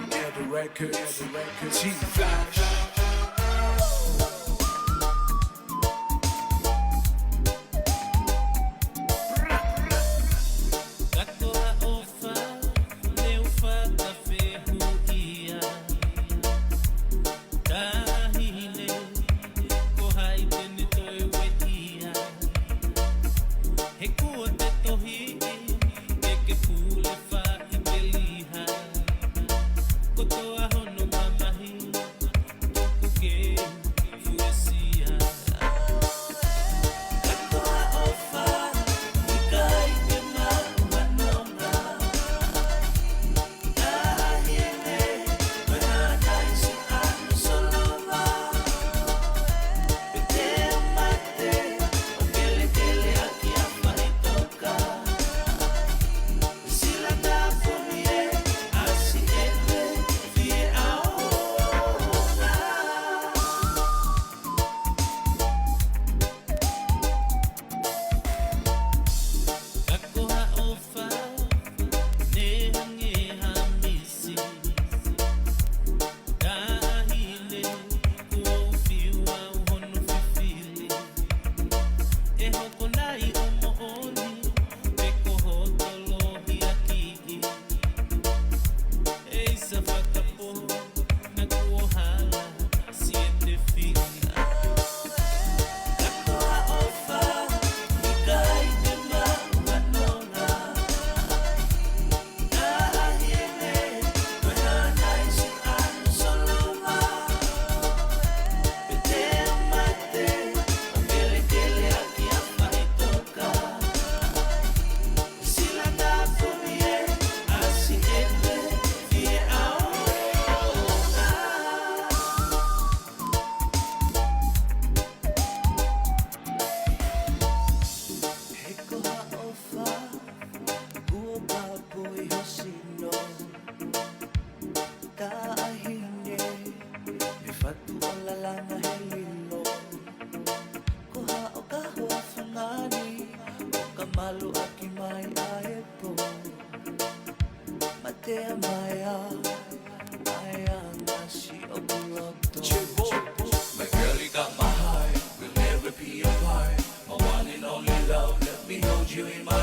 Gather Records, Gather Records, T Flash. Katoa ʻofa, ne u fakafehuʻia. Tahine, ko hai te ne toe ueʻia. He kuo te tohiʻi, ke ke pule faʻiteliha. Kotoa hono mamahi, Maluʻaki mai ʻa e pō. Matea mai ā, ʻa e anga siʻoku loto. My girl, you got my heart. We'll never be apart. My one and only love, let me hold you in my